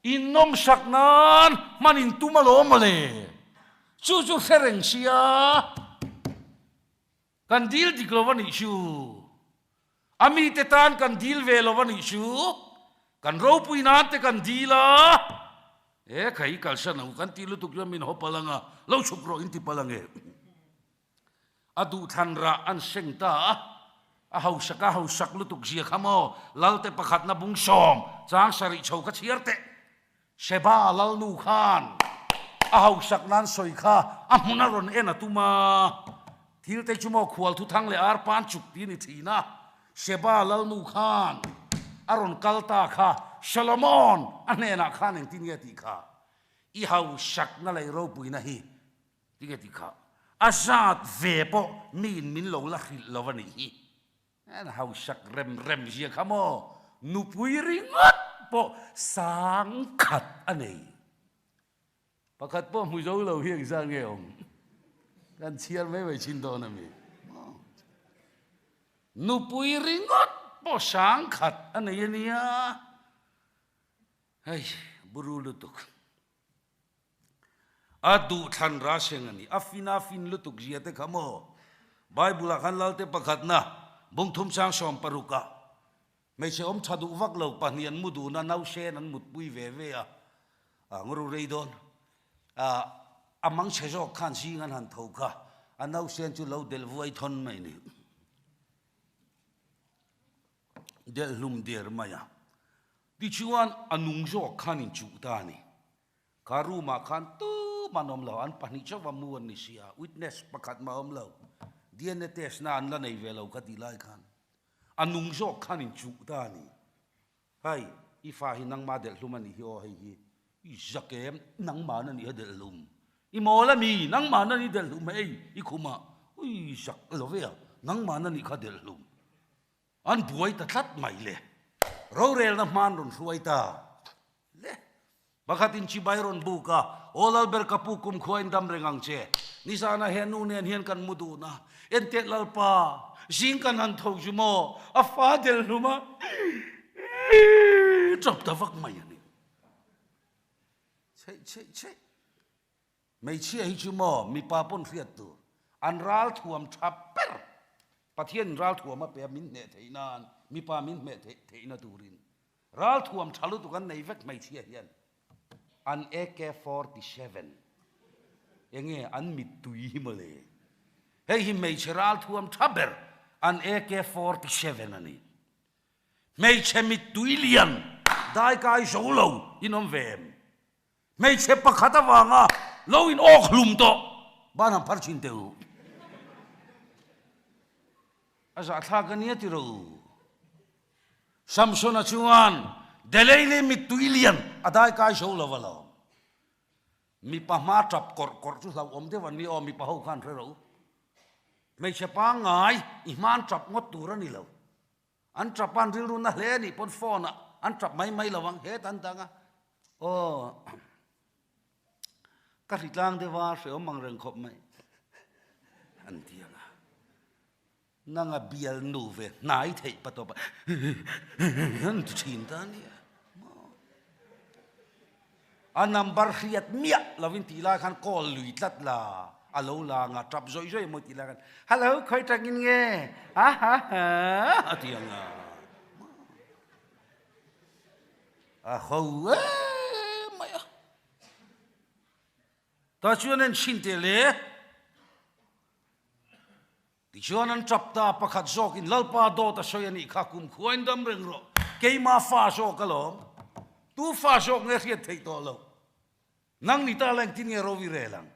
In nawmsak nan hman in tum alawm le. Chu chu hre reng si a. Kan dil dik lo a nih chu. A mite tan kan dil ve lo a nih chu. Kan ropui nan te kan dil a. E khai, kalsan ang kan ti lutuk chuan min haw pal ang a. Lo chhuk rawh in ti pal ang e. A duhthlan rah an seng ta a. A hausak a, hausak lutuk zia kha maw. Lalte pakhatna bung sawm chang sarih chho ka chhiar teh. Seba lalnu khan a hausak nan sawi kha a hmuna rawn en a tum a. Thil te chu maw, khual thuthang le ar pan chuk ti ni thina. Sheba lalnu khan a rawn kal ta kha, Solomon a hnena khan engtin nge ti kha, "I hausakna lei ropuina hi," ti nge ti kha, "a zat ve pawh miin min lo la hrilh lo a nih hi." An hausak rem rem zia kha maw, nupui ringawt pawh sang khat a nei. Pakhat pawh hmu zo lo hi engzat nge awm? Kan chhiar mai mai chin dawn a mi. Nupui ringawt pawh sang khat a nei a nia. Hei, buru lutuk. A duh thlan ra seng a ni. A fin, a fin lutuk zia te kha maw. Bible-a khan Lalte Pakhatna bung thum chang sawm paruka, hmeichhe awm ṭha duh vak lo pahni an hmu dun a, nausen an mutpui ve ve a. A nguru rei dawn. A, a mangchhe zawk khan zing an han tho kha. A nausen chu lo delh vuai thawn mai ni. Delh hlum der mai a. Tichuan a nung zawk khan inchuh ta ni. Kha room-a khan tuman awm lo, an pahni chauh a mu an ni si a, witness pakhat mah awm lo. D N A test-na an la nei ve lo ka ti lai khan. A nung zawk khan inchuh ta ni. Hai, i fa hi nangma delh hlum a ni hi aw hei hi. I zak em, nangma na ni a delh hlum. I mawl a mi, nangma na ni delh hlum hei, i khuma. Ui, zak lo ve a, nangma na ni kha delh hlum. An buai ta tlat mai le. Rorelna hma an rawn hruai ta le. Pakhatin chibai rawn buk a, "Aw Lalber, ka pu kumkhuoa in dam reng ang che. Nizana he nu nen hian kan hmu dun a. Entet Lalpa, zing kan han tho chu maw, a fa delh hlum a." Ṭap ta vak mai a ni. Chei, chei, chei. Hmeichhia hi chu maw, mipa pawn hriat tur. An ralthuam ṭha ber. Pathian ralthuam a pe a, min hneh theih nan, mipa min hneh theih, theihna turin. Ralthuam ṭha lutuk an nei vek hmeichhia hian. An A K forty-seven. Enge an mittui hi maw le. Hei hi hmeichhe ralthuam ṭha ber. An A K forty-seven a ni. Hmeichhe mittui lian, dai kai zo lo in awm ve em? Hmeichhe pakhat avanga lo in awk hlum tawh, ban han phar chin teh u. A zahthlak a nia ti ro. Samsona chuan Delilah mittui lian a dai kai zo lo a lo. Mipa hma ṭap kawrh kawrh chu hlauhawm deuh an ni aw, mipa ho khan hre ro. Hmeichhe pangngai, i hma an ṭap ngawt tur a ni lo. An ṭap an rilru na hle ni pawn phone-ah an ṭap mai mai lo ang, he tan tang a. Aw, ka hritlang deuh a, hreawm ang reng khawp mai. An ti ang a. Nanga bial nu ve hnai theih pa tawpa. An ti ṭhin ta nia. A number hriat miah lovin tih lai khan call lui tlat la. A lo lang a, ṭap zawih zawih maw tih lai khan, "Hello, khawi tangin nge? Ha, ha, ha," a ti ang a. A ho e mai a. Ta chuan en chin teh le. Tichuan an ṭap ta, pakhat zawkin, "Lalpa dawt a sawi a nih kha, kumkhuoa in dam reng rawh. Keima fa zawk alawm. Tu fa zawk nge hriat theih tawh lo. Nang ni ta leng tin nge ro i rel ang?"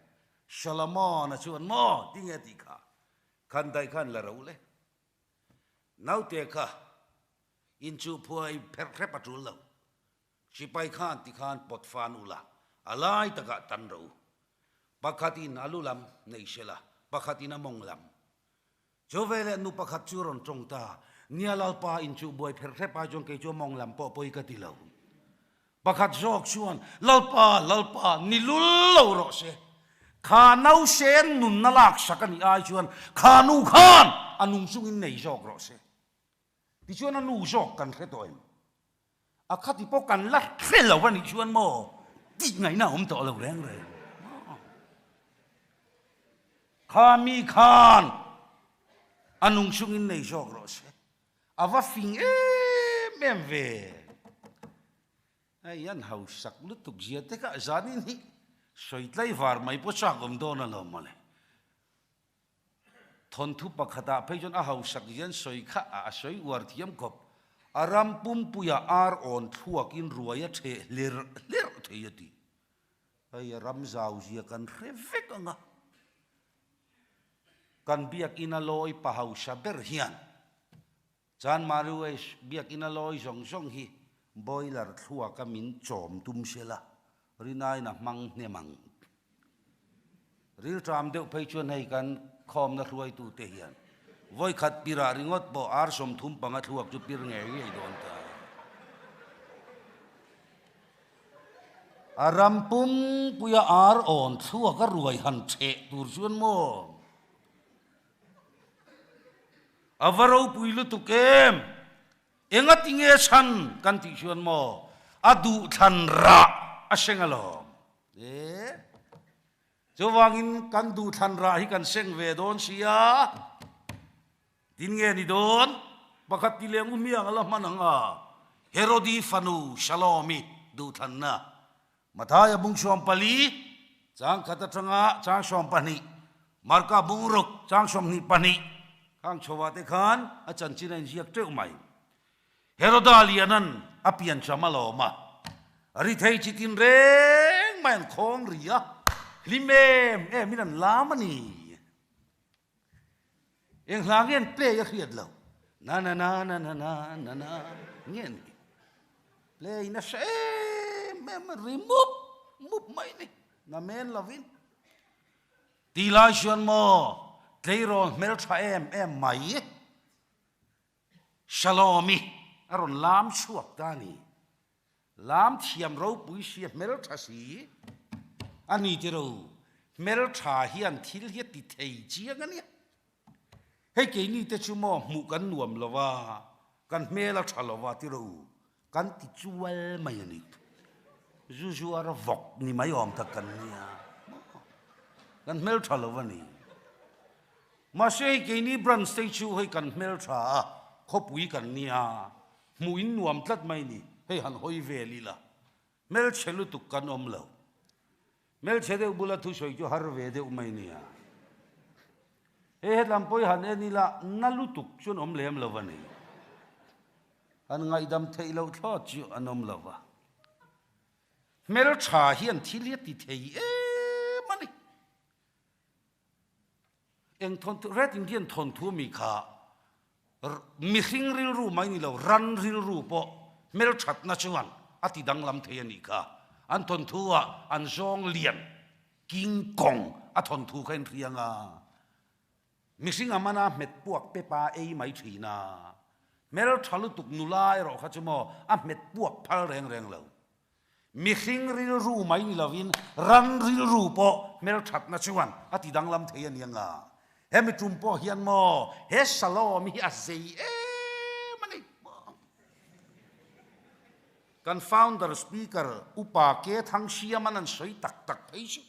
Solomona chuan, "Maw, ti nge ti kha. Khan dai khan la ro le. Naute kha inchuh phuai pherh hrep a tul lo. Chibai khan ti khan pawt fan ula, a lai takah tan ro. Pakhatin a lu lam nei sela, pakhatin a mawng lam." Chu veleh nu pakhat chu rawn ṭawng ta, "Nia Lalpa, inchuh buai pherh hrep a chuan kei chu a mawng lam pawh pawi ka ti lo." Pakhat zawk chuan, "Lalpa, Lalpa, ni lul lo rawh se. Kha nausen nunna laksak a nih ai chuan kha nu khan a nung chungin nei zawk rawh se." Tichuan a nu zawk kan hre tawh em? A khati pawh kan la hre lo a nih chuan maw, tih ngaihna awm tawh lo reng reng. Kha mi khan a nung chungin nei zawk rawh se. A va fing em em ve. Hei, an hausak lutuk zia te kha zanin hi sawi tlaivar mai pawh chak awm dawn alawm mawle. Thawnthu pakhatah phei chuan a hausak zia an sawi kha a, a sawi uar thiam khawp. A ram pumpuia ar awn thluakin ruai a ṭheh hler hler thei a ti. Hei, a ram zau zia kan hre vek ang a. Kan biak ina lawi pa hausa ber hian, Chanmari West biak ina lawi zawng zawng hi boiler thluaka min chawm tum sela, rin a ina hmang hnem ang. Rilṭam deuh phei chuan hei kan khawmna hluaitute hian vawi khat pirah ringawt pawh ar sawmthum panga thluak chu pir ngei ngei dawn ta. A ram pumpuia ar awn thluaka ruai han ṭheh tur chuan maw a va ropui lutuk em. Engati nge chhan kan tih chuan maw a duhthlan rah a seng alawm. E, chuvangin kan duhthlan rah hi kan seng ve dawn sia. Tin nge ni dawn? Pakhat ti leng u miang a la hman ang a. Herodi fanu Salomi duhthlanna. Mathaia bung sawm pali, chang khat aṭanga chang sawm pahnih, Marka bung ruk chang sawmhnih pahnih, khang chhovate khan a chanchin a inziak teuh mai. Heroda lianan a pian cham alawm a, a ri thei chi tin reng mai an khawng ri a, hlim em em in an lam a ni. Eng hla nge an play a hriat lo. Na, na, na, na, na, na, na, na. Nge ni. Play na se em em ri mup, mup mai ni. Na men lovin. Ti lai chuan maw tleirawl hmel ṭha em em mai Salomi a rawn lam chhuak ta ni. Lam thiam ropui si a, hmel ṭha si a ni tiraw. Hmel ṭha hian thil hi a ti thei chiang a nia. Hei keini te chu maw hmuh kan nuam lo va, kan hmel a ṭha lo va tiraw, kan ti chual mai a ni. Zu zu a ra vawk ni mai awm tak kan nia. Kan hmel ṭha lo va ni. Mahse hei keini branch te chu hei kan hmel ṭha a, khawpui kan nia. Hmuh in nuam tlat mai ni, hei han hawi vel ila. Hmelchhe lutuk kan awm lo. Hmelchhe deuh bula thusawi chu har ve deuh mai nia. Hei hetlam pawh han en ila, na lutuk chuan awm lem lo va ni. An ngaihdam theih loh thlawt chu an awm lo va. Hmel ṭha hian thil hi a ti thei em a ni. Eng thawnthu, Red Indian thawnthu a mi kha, r-, mihring rilru mai ni lo, ran rilru pawh hmel ṭhatna chuan a ti danglam thei a nih kha. An thawnthu a, an zawng lian, King Kong a thawnthu kha in hria ang a. Mihring a mana hmet puak pepa ei mai ṭhin a. Hmel ṭha lutuk nula erawh kha chu maw, a hmet puak phal reng reng lo. Mihring rilru mai ni lovin, ran rilru pawh hmel ṭhatna chuan a ti danglam thei a ni ang a. Hemi ṭum pawh hian maw, he Salomi hi a zei em a ni. Kan founder speaker, Upa K Thanghriama'n an sawi tak tak phei chu.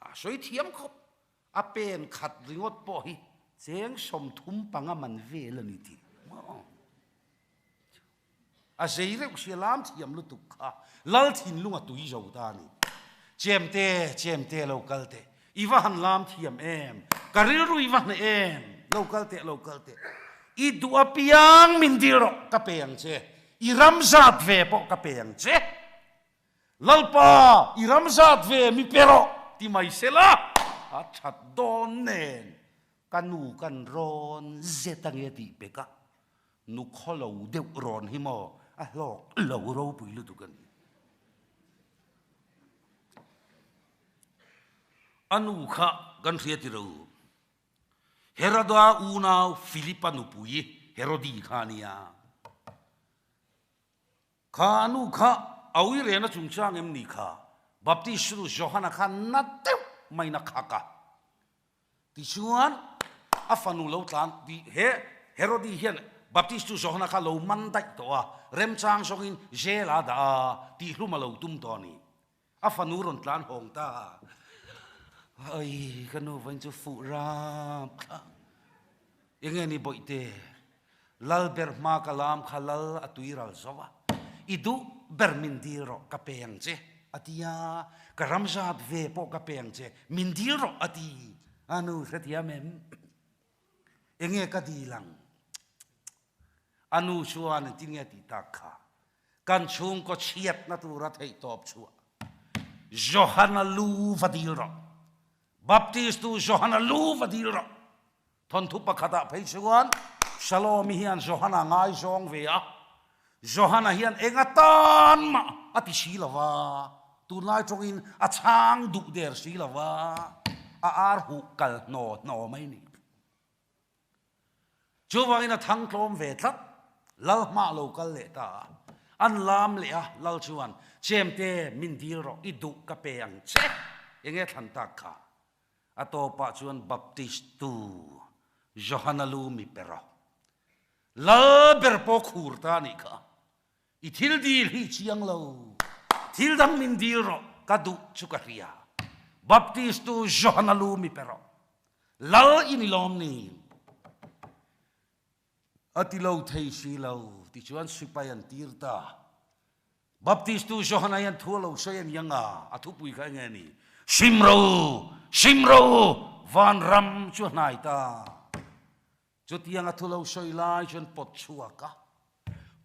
A sawi thiam khawp. A pen khat ringawt pawh hi cheng sawmthum panga man vel a ni tih. A zei reuh si a, lam thiam lutuk kha. Lal thinlung a tui zo ta a ni. Chemte, chemte lo kal teh. I va han lam thiam em. Ka rilru i va hne em. Lo kal teh, lo kal teh. I duh apiang min dil rawh ka pe ang che. I ram zat ve pawh ka pe ang che. Lalpa, i ram zat ve mi pe rawh, ti mai sela. A ṭhat dawn nen. Ka nu kan rawn zet ang e tih pek a. Nu khaw lo deuh rawn hi maw, a hlawk lo ropui lutuk a ni. A nu kha kan hria ti ro. Heroda unau Philipa nupui Herodi kha a nia. Kha a nu kha a uirena chungchang em ni kha, Baptistu Johana kha na deuh mai na khak a. Tichuan a fanu lo tlan, ti he Herodi hian Baptistu Johana kha lo man daih tawh a, remchang zawngin jail-a dah a, tihhlum a lo tum tawh a ni. A fanu rawn tlan hawng ta. Ai, ka nu vawiin chu fuh rap thla. Eng nge ni Bawihte? Lal ber hma ka lam kha lal a tui ral zo a. I duh ber min dil rawh ka pe ang che, a ti a. Ka ram zat ve pawh ka pe ang che, min dil rawh a ti. A nu hrethiam em? Eng nge ka dil ang? A nu chuan engtin nge tih tak kha, kan chhungkaw chhiatna tura theihtawp chhuah. Johana lu va dil rawh. Baptistu Johana lu va dil rawh. Thawnthu pakhatah phei chuan Salome hian Johana ngaizawng ve a. Johana hian eng atan mah a ti si lo va. Tunlai ṭawngin a chhang duh der si lo va. A ar huh kal hnaw hnaw mai ni. Chuvangin a thang tlawm ve tlat. Lal hma lo kal leh ta a. An lam leh a, lal chuan, "Chemte, min dil rawh, i duh ka pe ang che. Eng nge thlan tak kha?" A tawpah chuan, "Baptistu Johana lu mi pe rawh. Lal ber pawh khur ta nih kha. I thil dil hi chiang lo. Thil dang min dil rawh, ka duh chu ka hria. Baptistu Johana lu mi pe rawh. Lal i ni lawm ni?" A ti lo thei si lo, tichuan sipai an tir ta. Baptistu Johana hian thu a lo sawi a ni ang a, a thupui kha eng nge ni? "Sim ro, sim ro, vanram chu a hnai ta." Chutiang a thu lo sawi lai chuan pawt chhuak a.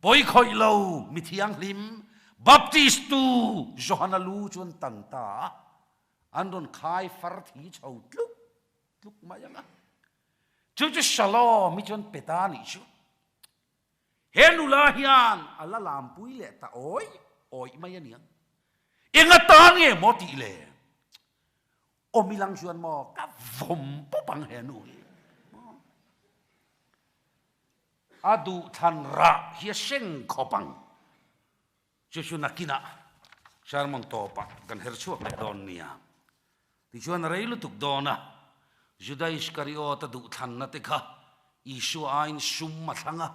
Pawi khawih lo, mi thianghlim, Baptistu Johana lu chuan tan ta. An rawn khai far thi chho tluk tluk mai ang a. Chu chu Salome chuan pe ta nih chu. He nula hian a la lampui leh ta awi awi mai a ni ang. Eng atan nge maw tih le? Awm i lang chuan maw ka vawm pawp ang he nu hi. A duhthlan rah hi a seng khawp ang. Chu chu nakinah sermon tawpah kan her chhuak leh dawn nia. Tichuan a rei lutuk dawn a, Juda Iskariota duhthlanna te kha Isua aiin sum a thlang a.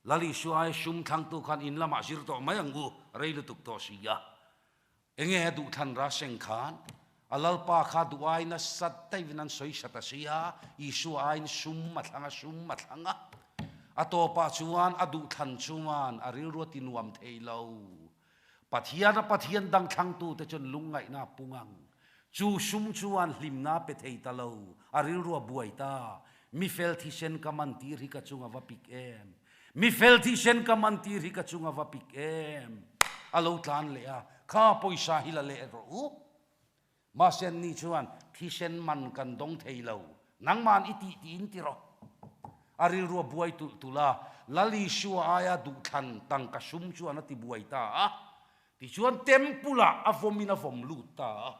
Lal Isua aia sum thlangtu khan in lamah zir tawh mai ang u, a rei lutuk tawh si a. Eng nge a duhthlan rah seng khan? A Lalpa kha duh ai nasa takin an sawi sa ta si a, Isua aiin sum a thlang a, sum a thlang a. A tawpah chuan a duhthlan chuan a rilru a ti nuam thei lo. Pathian a pathian dang thlangtute chuan lungngaihna a pung ang. Chu sum chuan hlimna pe thei ta lo, a rilru a buai ta. Mi fel thisen ka man tir hi ka chunga va pik em. Mi fel thisen ka man tir hi ka chunga va pik em. A lo tlan leh a, kha pawisa hi la leh rawh u. Mahse anni chuan, "Thisen man kan dawng thei lo, nangman i tih tiin ti rawh." A rilru a buai tulh tulh a, Lal Isua aia duhthlan tangka sum chuan a ti buai ta a. Tichuan temple-ah a vawmin a vawm lut ta a.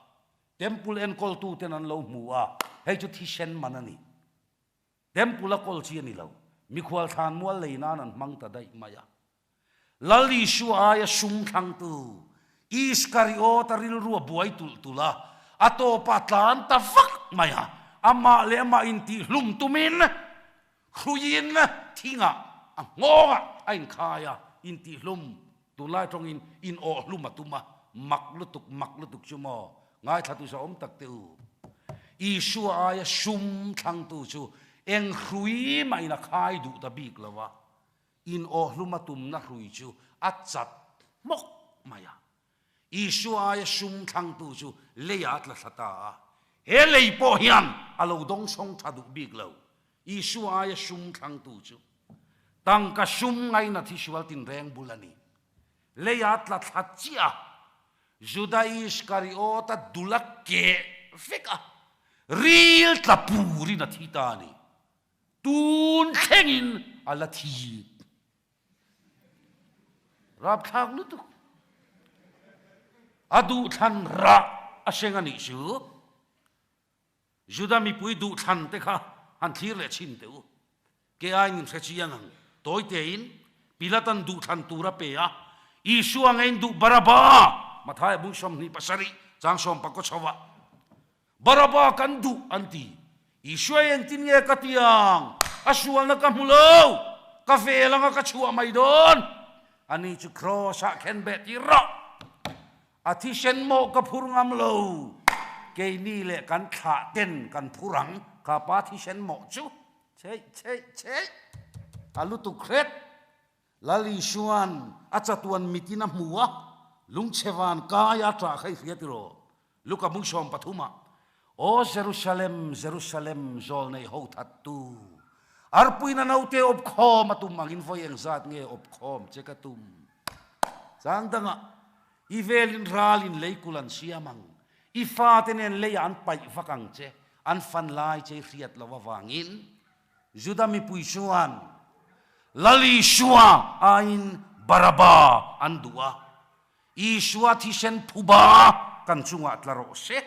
Temple enkawltuten an lo hmu a, hei chu thisen man a ni. Temple-a kawl chi a ni lo. Mikhual thlan mual lei nan an hmang ta daih mai a. Lal Isua aia sum thlangtu Iskariota rilru a buai tulh tulh a. A tawpa tlan ta vak mai a. Amah leh amah intihhlum tumin hruiin thingah a nghawngah a inkhai a. Intihhlum. Tunlai ṭawngin inawhhlum a tum a, mak lutuk, mak lutuk chu maw? Ngaithlatu zawm tak te u. Isua aia sum thlangtu chu eng hrui mahin a khai duh ta bik lo a. Inawhhlum a tumna hrui chu a chat hmawk mai a. Isua aia sum thlangtu chu leia a tla thla ta a. He lei pawh hian a lo dawngsawng ṭha duh bik lo. Isua aia sum thlangtu chu tangka sum ngaina thisual tinreng bul a ni. Leia tla thla chiah a, Juda Iskariota dula keh vek a, ril tla purin a thi ta a ni. Tun thlengin a la thi. Rapthlak lutuk. A duhthlan rah a seng a nih chu. Juda mipui duhthlan te kha han thlir leh chhin teh u. Kei aiin min hre chiang ang. Tawi tein Pilatan duhthlan tur a pe a. Isua ngeiin duh Baraba. Mathai bung sawmhnih pasarih chang sawm pakua chhova. Baraba kan duh an ti. Isua engtin nge ka ti ang? A sualna ka hmu lo. Ka vel anga ka chhuah mai dawn. Ani chu cross-ah khenbeh tir rawh. A thisen mawh ka phur ngam lo. Keini leh kan thlah ten kan phur ang. Ka pa thisen mawh chu. Chei, chei, chei. A lutuk hret. Lal Isuan a chatuan mitin a hmu a. Lungchhe van kai a ṭah khai hria tiraw. Luka bung sawm pathuma. Aw Jerusalem, Jerusalem, zawlnei ho thattu. Arpuina naute awpkhawm a tum angin vawi engzat nge awpkhawm che ka tum. Chang danga, i velin ralin leikul an siam ang. I fate nen leia an paih vak ang che, an fan lai che hriet lo avangin, Juda mipui chuan Lal Isua aiin Baraba an duh a. Isua thisen phuba kan chungah tla rawh se.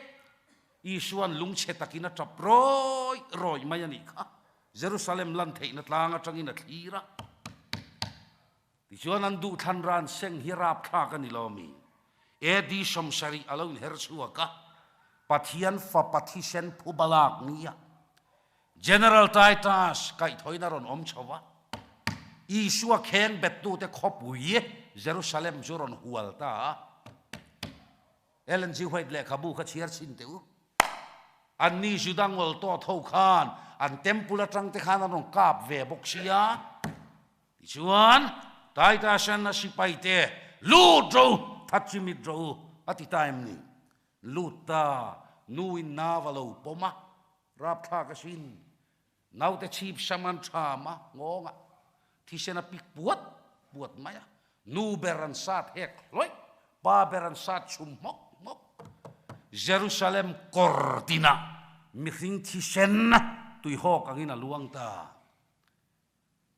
Isuan lungchhe takin a ṭap rawi rawi mai a nih kha. Jerusalem lan theihna tlang aṭangin a thlir a. Tichuan an duhthlan ran seng hi rapthlak a ni lo mi. A D sawmsarih a lo inher chhuak a. Pathian fapa thisen phuba lak nia General Titus kaihthawina rawn awm chho va. Isua khengbetnute khawpui Jerusalem chu rawn hual ta a. Ellen G. White lehkhabu kha chhiar chhin teh u. Anni Juda ngol tawt ho khan an temple aṭang te khan an rawn kap ve bawk si a. Tichuan, Titus-an a sipaite, "Lut ro, that chimit ro," a ti ta em ni? Lut ta, nu in nau a lo pawm a, rapthlak asin. Naute chhip sam an ṭham a, ngawng a. Thisen a pik puat puat mai a. Nu ber an sat hek hlawih, pa ber an sat chhum hmawk hmawk. Jerusalem kawr tina mihring thisen tuihawk angin a luang ta.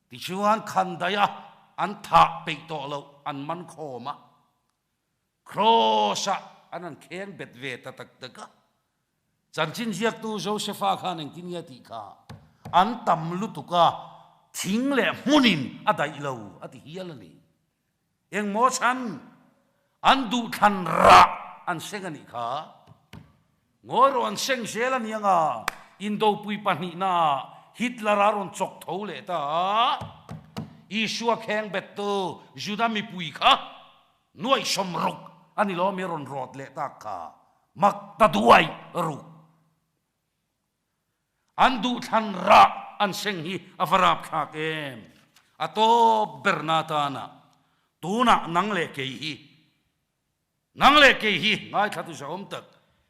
Tichuan khandaia an thah peih tawh loh an man khawm a. Cross-a an han khengbet ve ta tak tak a. Chanchin ziaktu Joseph-a khan engtin nge a tih kha? An tam lutuk a, thing leh hmunin a daih lo a ti hial a ni. Engmaw chhan an duhthlan rah an seng a nih kha. Ngawi rawh, an seng zel a ni ang a. Indopui pahnihna Hitler-a rawn chawk tho leh ta a. Isua khengbettu Juda mipui kha nuai sawmruk a ni lo mi rawn rawt leh tak kha. Mak ta duai ruk. An duhthlan rah an seng hi a va rapthlak em. A tawp berna tana, tuna nang leh kei hi, nang leh kei hi ngaithlatu zahawm tak.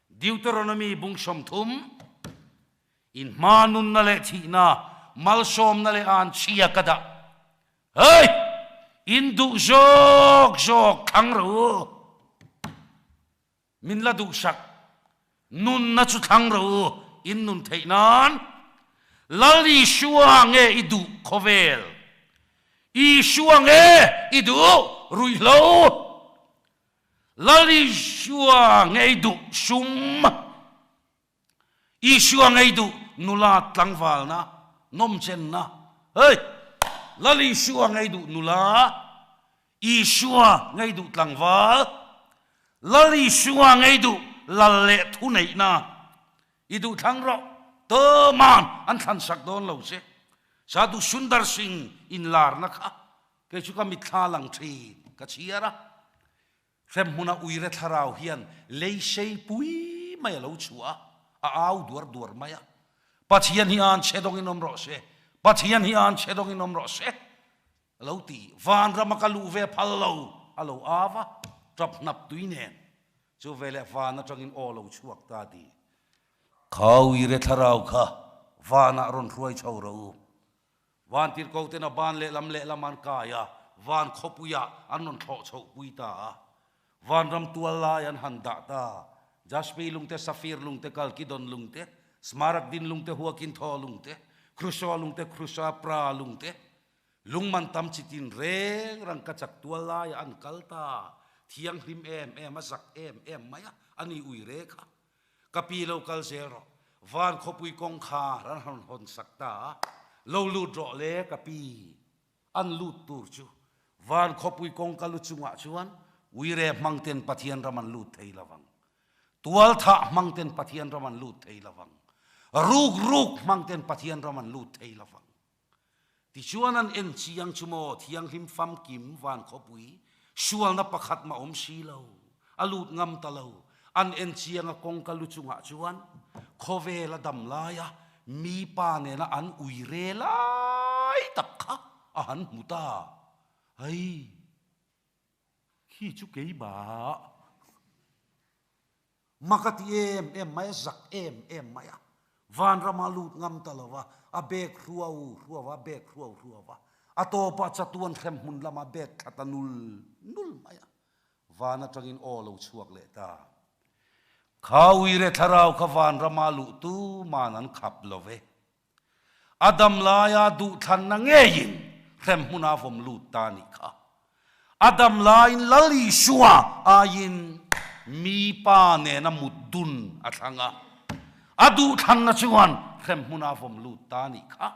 Deuteronomy bung sawmthum, in hma nunna leh thihna, malsawmna leh an chhia ka dah. Hei! In duh zawk zawk thlang ro u. Min la duhsak nunna chu thlang ro u, in nun theih nan. Lal Isua nge i duh khawvel? Isua nge i duh ruihhlo? Lal Isua nge i duh sum? Isua nge i duh nula tlangvalna, nawmchenna? Hei! Lal Isua nge i duh nula? Isua nge i duh tlangval? Lal Isua nge i duh lal leh thuneihna? I duh thlang rawh, tawman an thlansak dawn lo che. Sadhu Sundar Singh inlarna kha kei chu ka mitthla lang ṭhin ka chhiar a. Hremhmuna uire thlarau hian lei sei pui mai a lo chhuah a, a au duar duar mai a. Pathian hi an chhe dawngin awm rawh se, Pathian hi an chhe dawngin awm rawh se, a lo ti. Vanrama ka luh ve phal lo, a lo au va, ṭap hnap tui nen. Chu veleh van aṭangin aw lo chhuak ta ti. Kha uire thlarau kha vanah rawn hruai chho ro u. Vantirhkohten a ban lehlam lehlam an kai a, van khawpuiah an rawn thlawh chhoh pui ta a. Vanram tual lai an han dah ta. Jaspi lungte, Saphir lungte, Kalkidon lungte, Smaragdin lungte, Huakinthaw lungte, Khruso lungte, Khrusa pra lungte. Lungman tam chi tin reng rang ka chak tual laia an kal ta. Thianghlim em em a, zak em em mai a, ani uire kha. Ka pi, lo kal zel rawh. Van khawpui kawngkhar an han hawn sak ta. Lo lut rawh le ka pi. An lut tur chu. Van khawpui kawngka lu chungah chuan uire hmangten Pathian ram an lut thei lovang. Tualthah hmangten Pathian ram an lut thei lovang. Ruk ruk hmangten Pathian ram an lut thei lovang. Tichuan an en chiang chu maw, thianghlim famkim van khawpui, sualna pakhat mah awm si lo, a lut ngam ta lo. An en chiang a kawngka lu chungah chuan khawvel a dam laia mipa nena an uire lai tak kha a han hmu ta. Hei, khi chu keimah. Mak a ti em em mai a, zak em em mai a. Vanrama lut ngam ta lova, a bek hruau hruau a, bek hruau hruau a. A tawpa chatuan hremhmun lama bek thla ta nul nul mai a. Van aṭangin aw lo chhuak leh ta. Kha uire thlarau kha vanrama luhtu man an khap lo ve. A dam laia duhthlanna ngeiin hremhmuna vom lut ta ni kha. A dam laiin Lal Isua aiin mipa nena mutdun a thlang a. A duhthlanna chuan hremhmuna vom lut ta ni kha.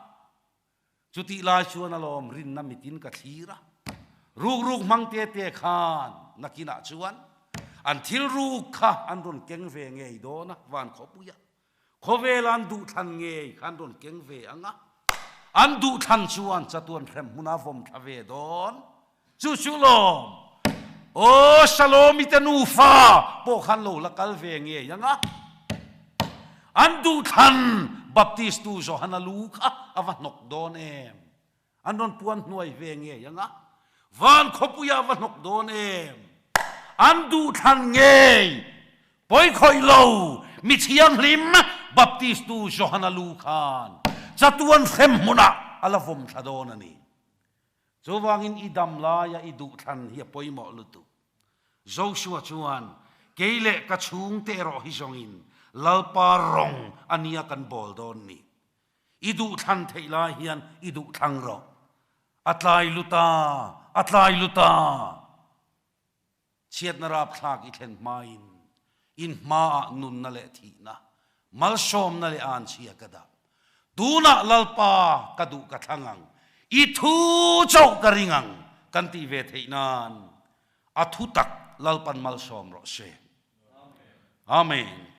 Chuti lai chuan alawm rinna mitin ka thlir a. Rukruk hmang tete khan nakinah chuan an thil ruk kha an rawn keng ve ngei dawn a, van khawpuia. Khawvela an duhthlan ngei kha an rawn keng ve ang a. An duhthlan chuan chatuan hremhmuna vom thla ve dawn. Chu chu lawm. Aw, Salomi te nufa pawh khan lo la kal ve ngei ang a. An duhthlan Baptistu Johana lu kha a va hnawk dawn em. An rawn puan hnuai ve ngei ang a. Van khawpuia va hnawk dawn em. An duhthlan ngei. Pawi khawih lo. Mi thianghlim Baptistu Johana lu khan chatuan hremhmuna a la vom thla dawn a ni. Chuvangin i dam laia i duhthlan hi a pawimawh lutuk. Joshua chuan, "Kei leh ka chhungte erawh hi zawngin Lalpa rawng a nia kan bawl dawn ni. I duhthlan theih lai hian i duhthlang rawh. A tlai luta, a tlai luta." Chhiatna rapthlak i thlen hmain, in hmaah nunna leh thihna, malsawmna leh anchhia ka dah. Tunah Lalpa ka duh ka thlang ang, i thu chauh ka ring ang, kan tih ve theih nan, a thutak Lalpan malsawm rawh se. Amen.